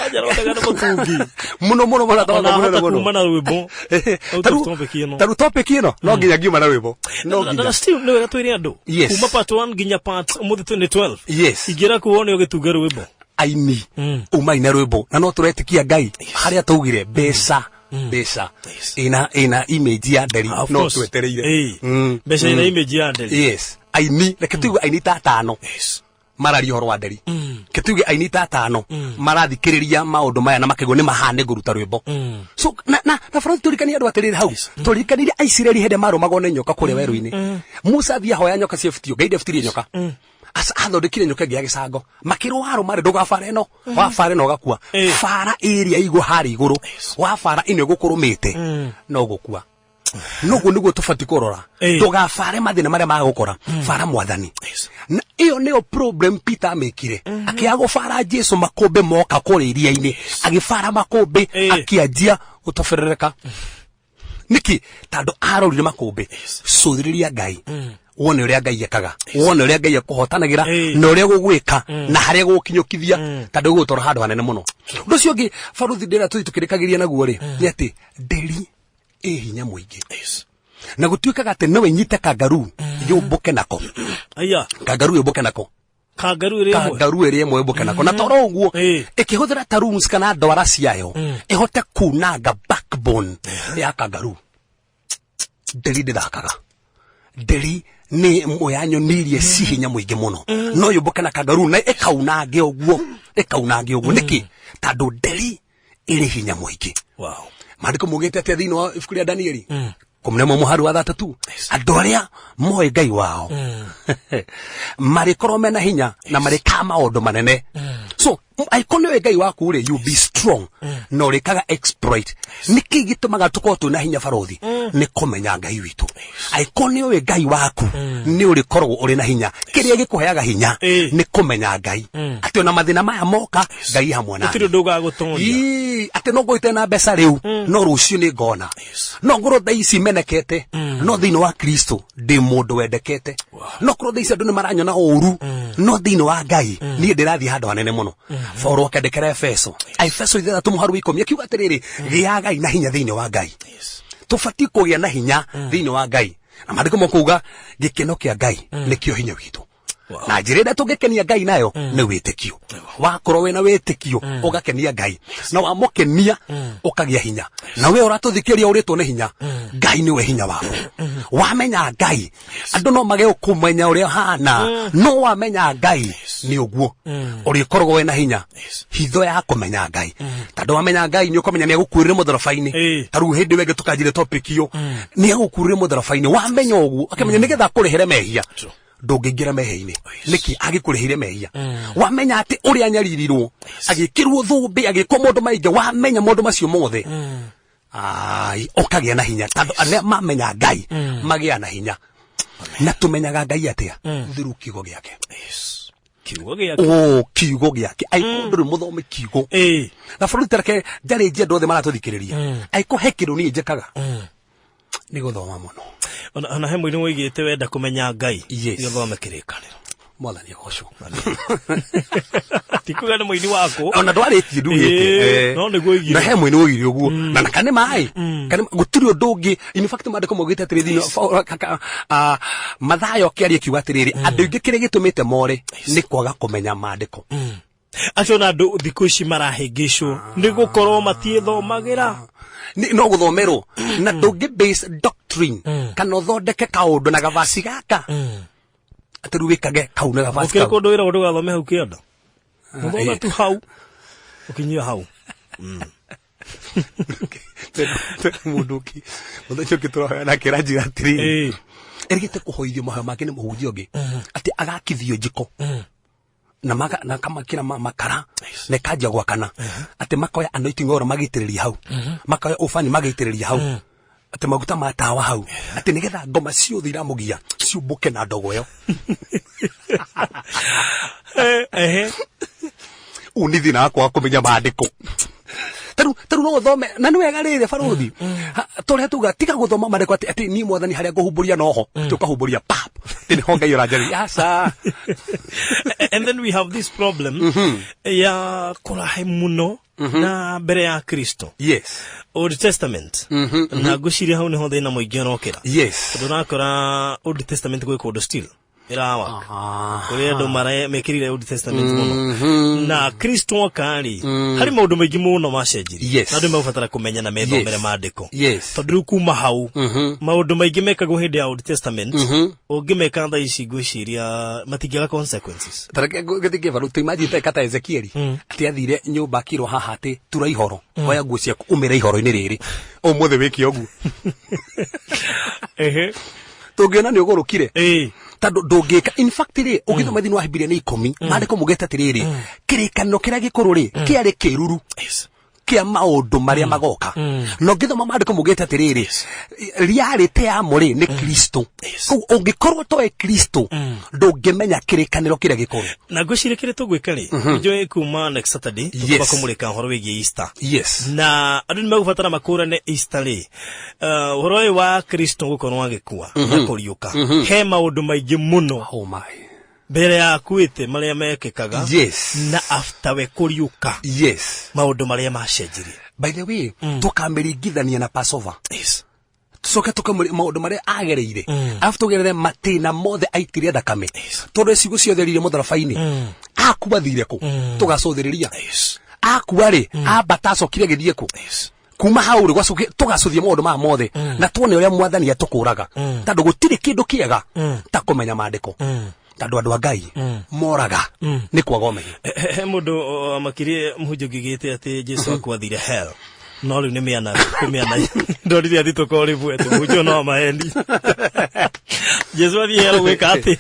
Anjarotega nĩ mũtungi. Mũno mũno mũno. Ona Mũno ahota mũno. kuma na rwĩmbo. Out of topic ĩno. Taru topic ĩno no nginya ngiuma na rwĩmbo no Na nginya. still nĩ wega twĩre andũ kuma part 1 nginya part ũmũthĩ twĩ nĩ 12. Ingĩra kuo wone ũgĩtunga rwĩmbo. Aini umai na rwĩmbo, na no tũretĩkia Ngai harĩa taugire mbeca, mbeca ĩna image ya nderi. Of No course. twetereire. Mbeca ĩna image ya nderi. Yes, aini, reke tuigue aini ta atano mararia ũhoro wa nderi. Reke tuigue aini ta atano marathikĩrĩria maũndũ maya na makĩgwo nĩ mahane ngũruta rwĩmbo. So na bũrũri, tũrikanie andũ atĩrĩrĩ, hau tũrikanire Aisiraeli hĩndĩ marũmagwo nĩ nyoka kũrĩa werũ-inĩ. Musa athiĩ ahoya nyoka ciebutio, Ngai ndebutirie nyoka. Athondekire nyoka ĩngĩ ya gĩcango, makĩrwo warũma rĩ, ndũgabara ĩno, wabara ĩno ũgakua. Bara ĩrĩa igũ harĩa igũrũ, wabara ĩno ĩgũkũrũmĩte no gũkua. Noguo nĩguo tũbatiĩ kũrora. Ndũgabare mathĩna marĩa magũkora, bara Mwathani. Na ĩyo nĩyo problem Peter amĩkire, akĩaga gũbara Jesu makũmbĩ moka kũrĩa iria-inĩ, agĩbara makũmbĩ, akĩanjia gũtoberereka. Nĩkĩ? Tondũ arorire makũmbĩ. Cũthĩrĩria Ngai, wone ũrĩa Ngai ekaga, wone ũrĩa Ngai akũhotanagĩra na ũrĩa gũgwĩka na harĩa gũgũkinyũkithia, tondũ gũgũtwara handũ hanene mũno. Ũndũ ũcio ũngĩ, baruthi, ndĩra tũthiĩ tũkĩrĩkagĩria naguo rĩ, nĩ atĩ nderi ĩ hinya mũingĩ, na gũtuĩkaga atĩ no ĩnyite kangaroo yũmbũke nako. Aya. Kangaroo yũmbũke nako. Kangaroo ĩrĩ ĩmwe. Kangaroo ĩrĩ ĩmwe yũmbũke nako, na toro ũguo ĩkĩhũthĩra talons kana ndwara ciayo ĩhote kunanga backbone ya kangaroo. Nderi ndĩthakaga. Nderi nĩ ĩmwe ya nyoni iria ci hinya mũingĩ mũno, no yũmbũke na kangaroo na ĩkaunange ũguo, ĩkaunange ũguo. Nĩkĩ? Tondũ nderi ĩrĩ hinya mũingĩ. Maandĩko maugĩte atĩa thĩinĩ wa ibuku rĩa Danieli 11 mũhari wa 3? Andũ arĩa moĩ Ngai wao marĩkorwo mena hinya na marĩkaga maũndũ manene. So angĩkorwo nĩũĩ Ngai waku rĩ, you be strong na ũrĩkaga exploit. Nĩkĩ gĩtũmaga tũkorwo twĩna hinya, barothi? Nĩ kũmenya Ngai witũ. Angĩkorwo nĩũĩ Ngai waku, nĩ ũrĩkoragwo ũrĩ na hinya. Kĩrĩa gĩkũheaga hinya nĩ kũmenya Ngai, atĩ ona mathĩna maya moka, Ngai hamwe na Gũtirĩ ũndũ ũgagũtoria. Ii, atĩ no ngũite na mbeca rĩu, no rũciũ nĩ ngona. No ngorwo thaa ici menekete, no thĩinĩ wa Kristo ndĩ mũndũ wendekete. No korwo thaa ici andũ nĩ maranyona ũru, no thĩinĩ wa Ngai niĩ ndĩrathiĩ handũ hanene mũno. Paulo akĩandĩkĩra Efeso, Efeso 6 mũhari wa 10, akiuga atĩrĩrĩ, gĩagai na hinya thĩinĩ wa Ngai. Tũbatiĩ kũgĩa na hinya thĩinĩ wa Ngai, na maandĩko makuga gĩkeno kĩa Ngai nĩkĩo hinya witũ. Na njĩra ĩrĩa tũngĩkenia Ngai nayo nĩ wĩtĩkio. Wakorwo wĩna wĩtĩkio, ũgakenia Ngai, na wamũkenia ũkagĩa hinya. Na we ũratũthikĩria ũrĩtwo nĩ hinya, Ngai nĩwe hinya waku. Wamenya Ngai, andũ no mage kũmenya ũrĩa hana, no wamenya Ngai nĩ ũguo ũrĩkoragwo wĩna hinya. Hitho ya kũmenya Ngai, tondũ wamenya Ngai nĩ ũkũmenya nĩ agũkuĩrĩre mũtharaba-inĩ. Ta rĩu hĩndĩ ĩyo ĩngĩ tũkanjire topic ĩyo, nĩ agũkuĩrĩre mũtharaba-inĩ. Wamenya ũguo, akĩmenya nĩgetha akũrĩhĩre mehia, ndũngĩingĩra mehia-inĩ. Nĩkĩ agĩkũrĩhĩire mehia? Wamenya atĩ ũrĩa anyaririrwo, agĩkĩrwo thũmbĩ, agĩkwo maũndũ maingĩ, wamenya maũndũ macio mothe, ai, ũkagĩa na hinya, tondũ arĩa mamenya Ngai magĩa na hinya. Na tũmenyaga Ngai atĩa? Through kiugo gĩake. Kiugo gĩake. O kiugo gĩake. Angĩkorwo ndũrĩ mũthome kiugo, na bũrũri tareke njarĩnjie andũ othe maratũthikĩrĩria, angĩkorwo he kĩndũ niĩ njĩkaga nĩ gũthoma mũno. Ona he mũini woigĩte wenda kũmenya Ngai, gĩthome kĩrĩkanĩro. Mwathani agocwo. Tikuga nĩ mũini waku. Ona ndwarĩtie ndugĩte. Ĩĩ, no nĩguo oigire. Na he mũini woigire ũguo. Na kana nĩ maĩ. Kana gũtirĩ ũndũ ũngĩ. In fact maandĩko maugĩte atĩrĩ thĩinĩ Mathayo akĩaria akiuga atĩrĩrĩ, andũ aingĩ kĩrĩa gĩtũmĩte more nĩ kwaga kũmenya maandĩko. Acio na andũ thikũ ici marahĩngĩcwo nĩ gũkorwo matiĩthomagĩra. No gũthomerwo na ndũngĩ base doctrine kana ũthondeke kaũndũ na gabasi gaka atĩ rĩu wĩkage kau na gabasi Ũkĩrĩ kau. kũndũ wĩragwo ndũgathome hau kĩanda. Ũthome tu hau. Ũkinyie hau. Mũndũ ũngĩ mũthenya ũngĩ tũrahoya nake aranjĩra atĩrĩrĩ, erĩgĩte kũhoithio mahoya make nĩ mũhunjia ũngĩ atĩ agakithio njiko na maka, na kamakira makara na ĩkanjia gwakana, atĩ makoya anointing oil magĩitĩrĩria hau, makoya ũbani magĩitĩrĩria hau, atĩ maguta ma tawa hau, atĩ nĩgetha ngoma ciothe iramũgia ciũmbũke na ndogo ĩyo. Ehe. Ũũ nĩ thĩna wakwa wa kũmenya maandĩko. Tarĩu no ũthome na nĩ wega rĩrĩ barũthi tũrĩa tuga tiga gũthoma maandĩko atĩ niĩ Mwathani harĩa ngũhumbũria noho, atĩ ũkahumbũria pap atĩ nĩho Ngai ũranjarĩria aca. And then we have this problem ya kũrahe mũno na mbere ya Kristo. Old Testament. Na ngwĩciria hau nĩho thĩna mũingĩ ũrokĩra. Tondũ ũrakora Old Testament gwĩ kũndũ still ĩrawaka. Kũrĩ andũ mekĩrire Old Testament mũno. Na Kristo oka rĩ, harĩ maũndũ maingĩ mũno macenjirie. Na andũ megũbatara kũmenya na methomere maandĩko. Tondũ rĩu kuma hau, maũndũ maingĩ mekagwo hĩndĩ ya Old Testament, ũngĩmeka thaa ici ngwĩciria matingĩaga consequences. Tareke ngĩthiĩ baru tu imagine ta kata Ezekieli atĩ athire nyũmba akĩrwo haha atĩ tura ihoro, oya nguo ciaku umĩre ihoro-inĩ rĩrĩ ũmũthĩ wĩke ũguo. Tũngĩona nĩ ũgũrũkire. Tondũ ndũngĩka. In fact rĩ, ũngĩthoma thĩinĩ wa Bibilia nĩ 10, maandĩko maugĩte atĩrĩrĩ, kĩrĩkanĩro kĩrĩa gĩkũrũ rĩ, kĩarĩ kĩruru kĩa maũndũ marĩa magoka. Na ũngĩthoma maandĩko maugĩte atĩrĩrĩ, reality yamo rĩ, nĩ Kristo. Koguo ũngĩkorwo toĩ Kristo, ndũngĩmenya kĩrĩkanĩro kĩrĩa gĩkũrũ. Na ngwĩciria kĩrĩa tũgwĩka rĩ, njũĩ kuma next Saturday, tũkũba kũmũrĩka ũhoro wĩgiĩ Easter. Na andũ nĩ megũbatara makũrane Easter rĩ, ũhoro ũyũ wa Kristo gũkorwo agĩkua na kũriũka, he maũndũ maingĩ mũno Oh my. mbere ya akuĩte marĩa mekĩkaga na after we kũriũka, maũndũ marĩa macenjirie. By the way, tũkamĩringithania na Passover. Tucoke tũkamũri maũndũ marĩa agereire. Arabu tũgerere matĩna mothe aitire thakame. Tondũ ciugo ciothe rire mũtharaba-inĩ. Akua thire kũ? Tũgacũthĩrĩria. Akua rĩ, ambata acokire agĩthiĩ kũ? Kuma hau rĩ, tũgacũthia maũndũ maya mothe. Na tuone ũrĩa Mwathani atũkũraga. Tondũ gũtirĩ kĩndũ kĩega ta kũmenya maandĩko. Tondũ andũ a Ngai moraga nĩ kwaga ũmenyo. He mũndũ amakirie mũhunjia ũngĩgĩte atĩ Jesu akwathire hell. No rĩu nĩ mĩana, kũmĩana. Ndorire athitũka o rĩmwe atĩ mũhunjia no amaheeni. Jesu athiĩ hell gwĩka atĩ?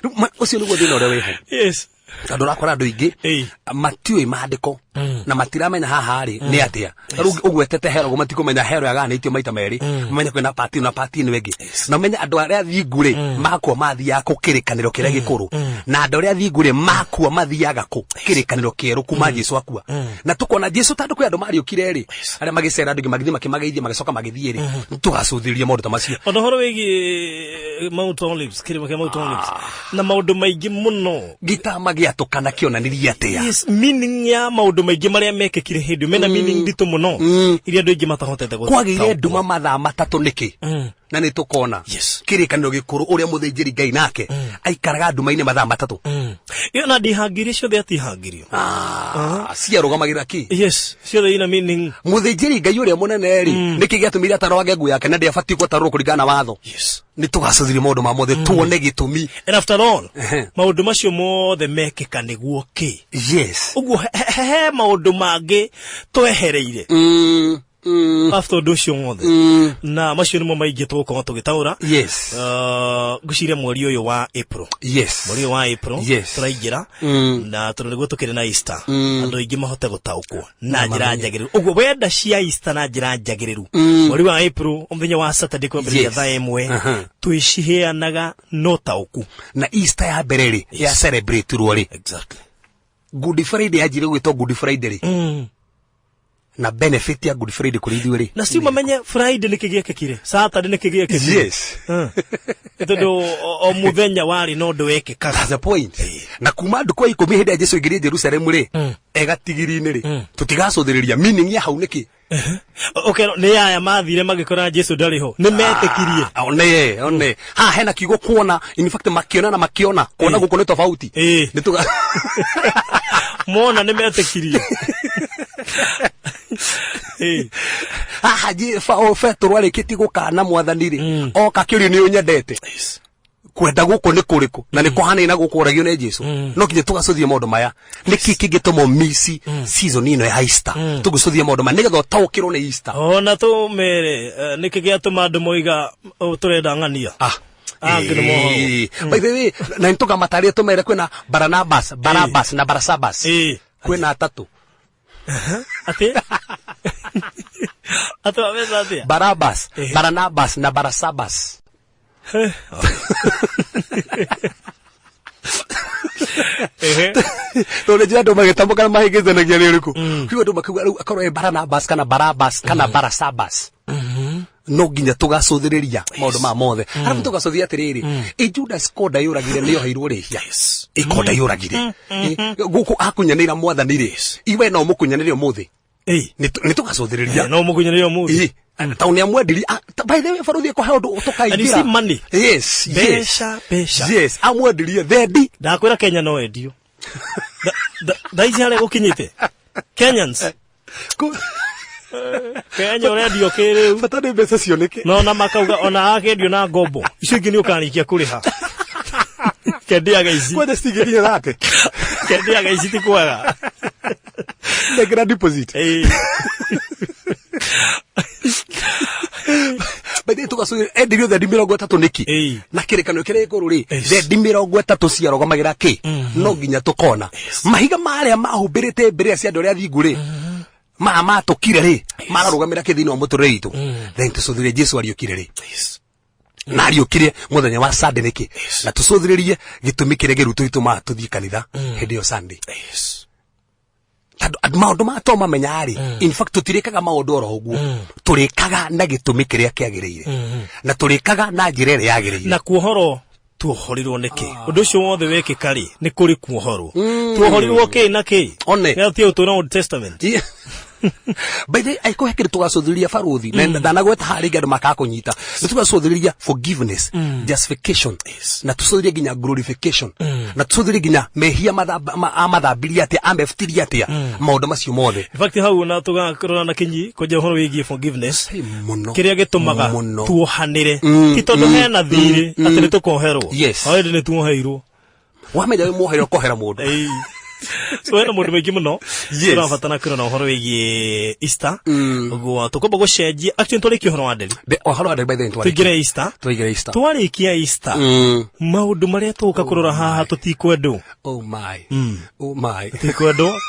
Rĩu ũcio nĩguo thĩna ũrĩa wĩho. Tondũ ũrakora andũ aingĩ matiũĩ maandĩko na matiramenya haha rĩ nĩ atĩa. Rĩu ũgwetete hero, ũguo matikũmenya hero yagayanĩtio maita merĩ, mamenye kwĩna pati na pati ĩno ĩngĩ. Na ũmenye andũ arĩa athingu rĩ, makua mathiaga kũ kĩrĩkanĩro kĩrĩa gĩkũrũ, na andũ arĩa athingu rĩ, makua mathiaga kũ kĩrĩkanĩro kĩerũ kuma Jesu akua. Na tũkona Jesu tondũ kwĩ andũ mariũkire rĩ, arĩa magĩcera andũ magĩthiĩ makĩmageithia magĩcoka magĩthiĩ rĩ, tũgacũthĩrĩria maũndũ ta macio. Ona ũhoro wĩgiĩ Mount Olives, kĩrĩma kĩa Mount Olives, na maũndũ maingĩ mũno. Gĩtama gĩatũkana kĩonanirie atĩa? Yes, meaning ya maũndũ maingĩ marĩa mekĩkire hĩndĩ ĩyo, mena meaning nditũ mũno, iria andũ aingĩ matahotete gũtaũkwo. Kwagĩire nduma mathaa matatũ nĩkĩ? Na nĩ tũkona kĩrĩkanĩro gĩkũrũ ũrĩa mũthĩnjĩri Ngai nake aikaraga nduma-inĩ mathaa matatũ. Ĩyo na ndihangĩrie ciothe atihangirio. Ciarũgamagĩrĩra kĩ? Yes, ciothe ina meaning. Mũthĩnjĩri Ngai ũrĩa mũnene rĩ, nĩkĩ gĩatũmire atarũange nguo yake na ndĩabatiĩ gũtarũrwo kũringana na watho? Nĩ tũgacũthĩrĩria maũndũ ma mothe tuone gĩtũmi. And after all, maũndũ macio mothe mekĩka nĩguo kĩ? Ũguo he maũndũ mangĩ twehereire. After ũndũ ũcio wothe. Na macio nĩmo maingĩ tũgũkorwo tũgĩtaũra. Ngwĩciria mweri ũyũ wa April. Mweri ũyũ wa April, tũraingĩra. Na tondũ nĩguo tũkĩrĩ na Easter, andũ aingĩ mahote gũtaũkwo na njĩra njagĩrĩru. Ũguo wenda cia Easter na njĩra njagĩrĩru. Mweri wa April, mũthenya wa Saturday kwambĩrĩria thaa 1, twĩciheanaga no taũku. Na Easter ya mbere rĩ, ya celebrate-irwo rĩ. Good Friday yanjirie gwĩtwo Good Friday rĩ. Na benefit ya Good Friday kũrĩ ithuĩ rĩ? Na si mamenye Friday nĩkĩ gĩekĩkire, Saturday nĩkĩ gĩekĩkire. Tondũ o mũthenya warĩ na ũndũ wekĩkaga. That's the point. Na kuma ndukũ ya 10 hĩndĩ ya Jesu aingĩrire Jerusalemu rĩ, egatigiri-inĩ rĩ, tũtigacũthĩrĩria meaning ya hau nĩkĩ. Okay, nĩ aya mathire magĩkora Jesu ndarĩ ho, nĩ metĩkirie. Ah, one one ha hena kiugo kuona, in fact makiona na makiona kuona gũkũ nĩ tofauti. Nĩ tuga Mona nĩ metĩkirie. Haha Petero arĩkĩtie gũkana mwathani rĩ, oka akĩũrio nĩ ũnyendete, kwenda gũkũ nĩ kũrĩkũ na nĩ kũhanaine na gũkũ oragio nĩ Jesu. No nginya tũgacũthie maũndũ maya, nĩkĩ kĩngĩtũma misi season ĩno ya Easter, tũgĩcũthie maũndũ maya nĩgetha ũtaũkĩrwo nĩ Easter. Ona tũmere nĩkĩ gĩatũma andũ moiga, "Oh, tũrenda ng'ania." Ah. Angĩ nĩ mohorwo. By the way, na nĩtũkamataria tũmere kwĩna Baranabas, Barabas na Barasabas. Kwĩna atatũ. Atĩ atĩ wameza atĩa? Barabas, Baranabas na Barasabas. Tondũ njĩra andũ magĩtamũka na mahĩngĩcanagia nĩ ũrĩkũ, kiugo andũ makiuga rĩu akorwo ĩ Baranabas kana Barabas kana Barasabas. No nginya tũgacũthĩrĩria maũndũ maya mothe, arabu tũgacũthia atĩrĩrĩ, ĩ Judas konda yũragire nĩ oheirwo rĩhia, ĩ konda yũragire gũkũ akunyanĩira mwathani rĩ, iwe no mũkunyanĩre ũmũthĩ? Nĩ tũgacũthĩrĩria. No mũkunyanĩre ũmũthĩ. Tondũ nĩ amwendirie. By the way, baruthi kũhe ũndũ tũkaingĩra. And you see money. Yes. Mbeca, mbeca. Yes, amwendirie thendi. Ndakwĩra Kenya no endio. Thaa ici harĩa gũkinyĩte Kenyans, Kenya ũrendio kĩrĩu. Bata nĩ mbeca cioneke. No na makauga ona akendio na ngombo icio ingĩ nĩ ũkarĩkia kũrĩha, kendiaga ici. Kwenda citingĩkinya thate. Kendiaga ici ti kwega. Nengera deposit. By the way, tũgacũthĩrĩria endirio thendi 30 nĩkĩ? Na kĩrĩkanĩro kĩrĩa gĩkũrũ rĩ, thendi 30 ciarũgamagĩra kĩ? No nginya tũkona mahiga marĩa mahumbĩrĩte mbĩrĩra cia andũ arĩa athingu rĩ, maya matũkire rĩ, mararũgamĩra kĩ thĩinĩ wa mũtũrĩre witũ? Then tũcũthĩrĩrie Jesu ariũkire rĩ na ariũkire mũthenya wa Sunday nĩkĩ, na tũcũthĩrĩrie gĩtũmi kĩrĩa gĩrutũ gĩtũmaga tũthiĩ kanitha hĩndĩ ĩyo Sunday, tondũ andũ maũndũ maya to mamenya rĩ, in fact tũtirĩkaga maũndũ oro ũguo, tũrĩkaga na gĩtũmi kĩrĩa kĩagĩrĩire na tũrĩkaga na njĩra ĩrĩa yagĩrĩire. Na kuohorwo tuohorirwo nĩkĩ? Ũndũ ũcio wothe wekĩka rĩ, nĩ kũrĩ kuohorwo tuohorirwo kĩ na kĩ? One. Nĩ atĩ ũtũra Old Testament. Yeah. By the way, aiko he kĩndũ tũgacũthĩrĩria barũthi na ndanagweta haha rĩngĩ andũ makaga kũnyita, nĩ tũgacũthĩrĩria forgiveness, justification, na tũcũthĩrĩrie nginya glorification, na tũcũthĩrĩrie nginya mehia amathambirie atĩa, amebutirie atĩa, maũndũ macio mothe. In fact, hau na tũgakorora na kinyi kwenja ũhoro wĩgiĩ forgiveness. Hey, mũno. Kĩrĩa gĩtũmaga Mũno. tuohanĩre ti tondũ hena thirĩ atĩ nĩ tũkoherwo. Already nĩ tuoheirwo. Wamenya wĩ muohere ũkohera mũndũ. So hena maũndũ maingĩ mũno tũrabatara kũrora ũhoro wĩgiĩ Easter. Ũguo tũkwamba gũcenjia, actually twarĩkia ũhoro wa nderi. Ũhoro wa nderi, by the way, nĩtwarĩkia. Tũingĩre Easter. Tũingĩre Easter. Twarĩkia Easter, maũndũ marĩa tũgũka kũrora haha tũtikwendwo. Oh my, oh my. Tũtikwendwo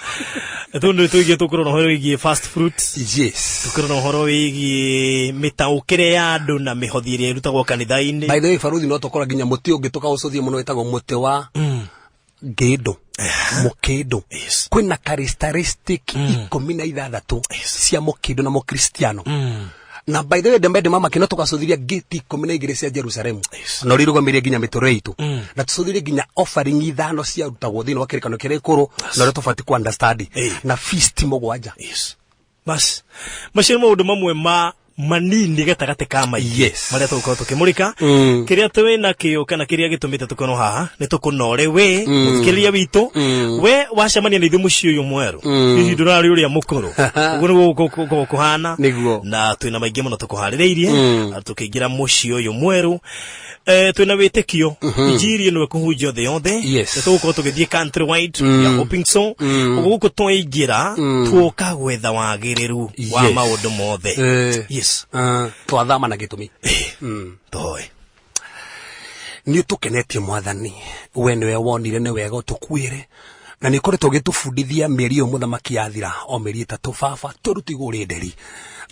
tondũ tũingĩ tũkũrora ũhoro wĩgiĩ first fruits. Tũkũrora ũhoro wĩgiĩ mĩtaũkĩre ya andũ na mĩhothi ĩrĩa ĩrutagwo kanitha-inĩ. By the way, baruthi, no tũkora nginya mũtĩ ũngĩ tũkaũcũthie mũno wĩtagwo mũtĩ wa ngĩndũ, mũkĩndũ. Kwĩna characteristic 16 cia mũkĩndũ na mũkristiano. Na by the way, ndemende mama kĩno tũgacũthiria ngĩti 12 cia Jerusalemu na ũrĩa irũgamĩrĩire nginya mĩtũrĩre itũ, na tũcũthirie nginya offering ithano ciarutagwo thĩinĩ wa kĩrĩkanĩro kĩrĩa gĩkũrũ na ũrĩa tũbatiĩ ku understand, na feast 7. Bas, macio nĩ maũndũ mamwe ma manini gatagatĩ ka maingĩ marĩa tũgũkorwo tũkĩmũrĩka. Kĩrĩa twĩ nakĩo kana kĩrĩa gĩtũmĩte tũkorwo haha nĩ tũkũnore we mũthikĩrĩria witũ, we wacemania na ithuĩ mũciĩ ũyũ mwerũ, hihi ndũrarĩ ũrĩa mũkũrũ, ũguo nĩguo gũkorwo kũhana. Na twĩna maingĩ mũno tũkũharĩrĩirie tũkĩingĩra mũciĩ ũyũ mwerũ. Twĩna wĩtĩkio injiri ĩno ĩkũhunjio thĩ yothe. Nĩ tũgũkorwo tũgĩthiĩ country wide, we are hoping so. Ũguo gũkũ twaingĩra tuoka gwetha wagĩrĩru wa maũndũ mothe. Twathama na gĩtũmi. Tũhoe. Nĩ ũtũkenetie mwathani, we nĩwe wonire nĩ wega ũtũkuĩre na nĩ ũkoretwo ũgĩtũbundithia mĩeri ĩyo mũthamaki yathira o mĩeri 3. Baba, tũrute igũrũ rĩ nderi.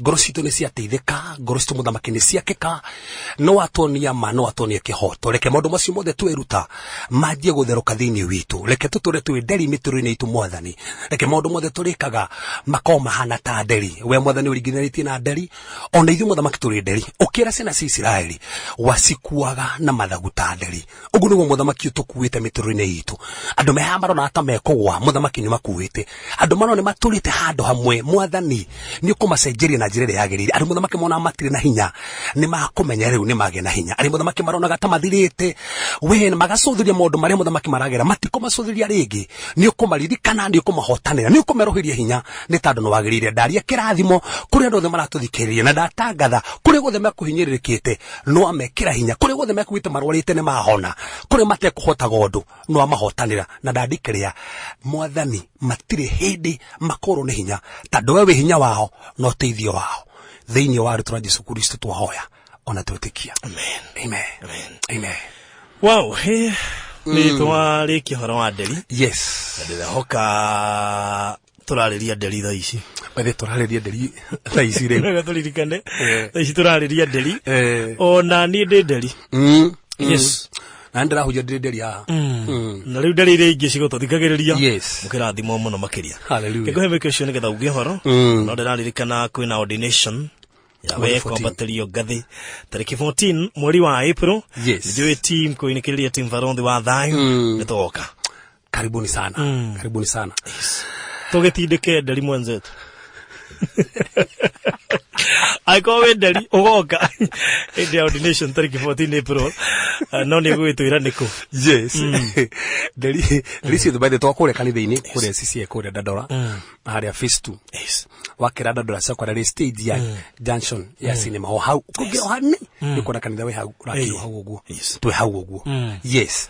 Ngoro citũ nĩ ciateithĩka, ngoro citũ mũthamaki nĩ ciakĩka. No watuonia ma, no watuonia kĩhoto. Reke maũndũ macio mothe tweruta manjie gũtherũka thĩinĩ witũ. Reke tũtũre twĩ nderi mĩtũrĩre-inĩ itũ mwathani. Reke maũndũ mothe tũrĩkaga makorwo mahana ta nderi. We mwathani ũringithanĩtie na nderi, ona ithuĩ mũthamaki tũrĩ nderi. Ũkĩra ciana cia Isiraeli wacikuaga na mathagu ta nderi. Ũguo nĩguo mũthamaki ũtũkuĩte mĩtũrĩre-inĩ itũ. Andũ me haha marona ta mekũgwa, mũthamaki nĩ makuĩte. Andũ marona nĩ matũrĩte handũ hamwe, mwathani nĩ ũkũmacenjeria na njĩra ĩrĩa yagĩrĩire. Andũ mũthamaki mona matirĩ na hinya, nĩ makũmenya rĩu nĩ magĩa na hinya. Arĩa mũthamaki maronaga ta mathirĩte, we magacũthĩria maũndũ marĩa mũthamaki maragera, matikũmacũthĩria rĩngĩ. Nĩ ũkũmaririkana, nĩ ũkũmahotanĩra, nĩ ũkũmerũhĩria hinya, nĩ tondũ nĩ wagĩrĩire. Ndaria kĩrathimo kũrĩ andũ othe maratũthikĩrĩria, na ndatangatha kũrĩa guothe mekũhinyĩrĩrĩkĩte, no amekĩra hinya. Kũrĩa guothe mekuĩte marwarĩte nĩ mahona, kũrĩa matekũhotaga ũndũ no amahotanĩra. Na ndandikĩrĩa mwathani, matirĩ hĩndĩ makorwo nĩ hinya, tondũ we wĩ hinya wao na ũteithio wao. Thĩinĩ wa rĩtwa rĩa Jesu Kristo twahoya ona twĩtĩkia. Amen. Amen. Amen. Amen. Wow, he nĩ twarĩkia ũhoro wa nderi. Yes. Na ndĩrehoka tũrarĩria nderi thaa ici. Bethe tũrarĩria nderi thaa ici rĩu. Wega tũririkane. Eh. Thaa ici tũrarĩria nderi. Eh. Ona niĩ ndĩ nderi. Yes. Na ndĩrahunjia ndĩrĩ nderi haha. Na rĩu nderi iria ingĩ cigũtũthikagĩrĩria. Yes. Mũkĩrathimwo mũno makĩria. Hallelujah. Ngũhe mweke ũcio nĩgetha uge ũhoro. No ndĩraririkana kwĩna ordination ya Mweri we 14. kwambatĩrio ngathĩ tarĩki 14 mweri wa April. Yes. Nĩnjũĩ team kũinĩkĩrĩria team Barothi wa thayũ nĩ tũgoka. Karibuni sana. Karibuni sana. Tũgĩtindĩke nderi mwenzetu. Angĩkorwo wĩ nderi ũgoka hĩndĩ ya ordination tarĩki 14 April, no nĩ ũgũgĩtwĩra nĩkũ. Yes. Nderi nderi ciothe by the way twakũrĩa kanitha-inĩ kũrĩa CCA kũrĩa Dandora harĩa phase 2. Yes. Wakĩra Dandora secondary stage ya junction ya cinema o hau kũngĩra o hanini nĩ kuona kanitha wĩ hau ũrakĩrwo hau ũguo. Yes. Twĩ hau ũguo. Yes.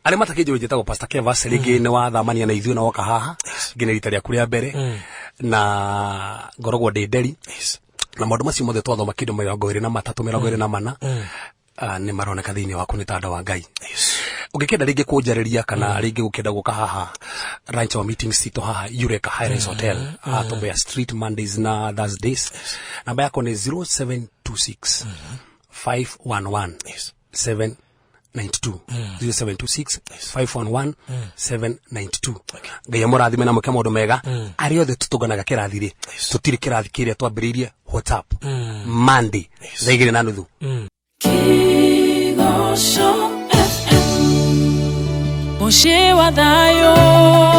Arĩa matakĩnjũĩ njĩtagwo Pastor Kevas, rĩngĩ nĩ wathamania na ithuĩ na woka haha nginya rita rĩaku rĩa mbere, na ngoragwo ndĩ nderi. Yes. Na maũndũ macio mothe twathoma kĩndũ 23 24 nĩ maroneka thĩinĩ waku nĩ tanda wa Ngai. Ũngĩkĩenda rĩngĩ kũnjarĩria kana rĩngĩ gũkĩenda gũka haha ranch wa meetings citũ haha Eureka Highlands Hotel, haha Tomboya Street, Mondays na Thursdays. Namba yakwa nĩ 0726 511 792. 0726 511 792. Ngai amũrathime na mwĩke maũndũ mega. Arĩa othe tũtũnganaga kĩrathi rĩ, tũtirĩ kĩrathi kĩrĩa twambĩrĩirie WhatsApp Monday thaa 2:30. Kĩgoco FM, mũciĩ wa thayũ.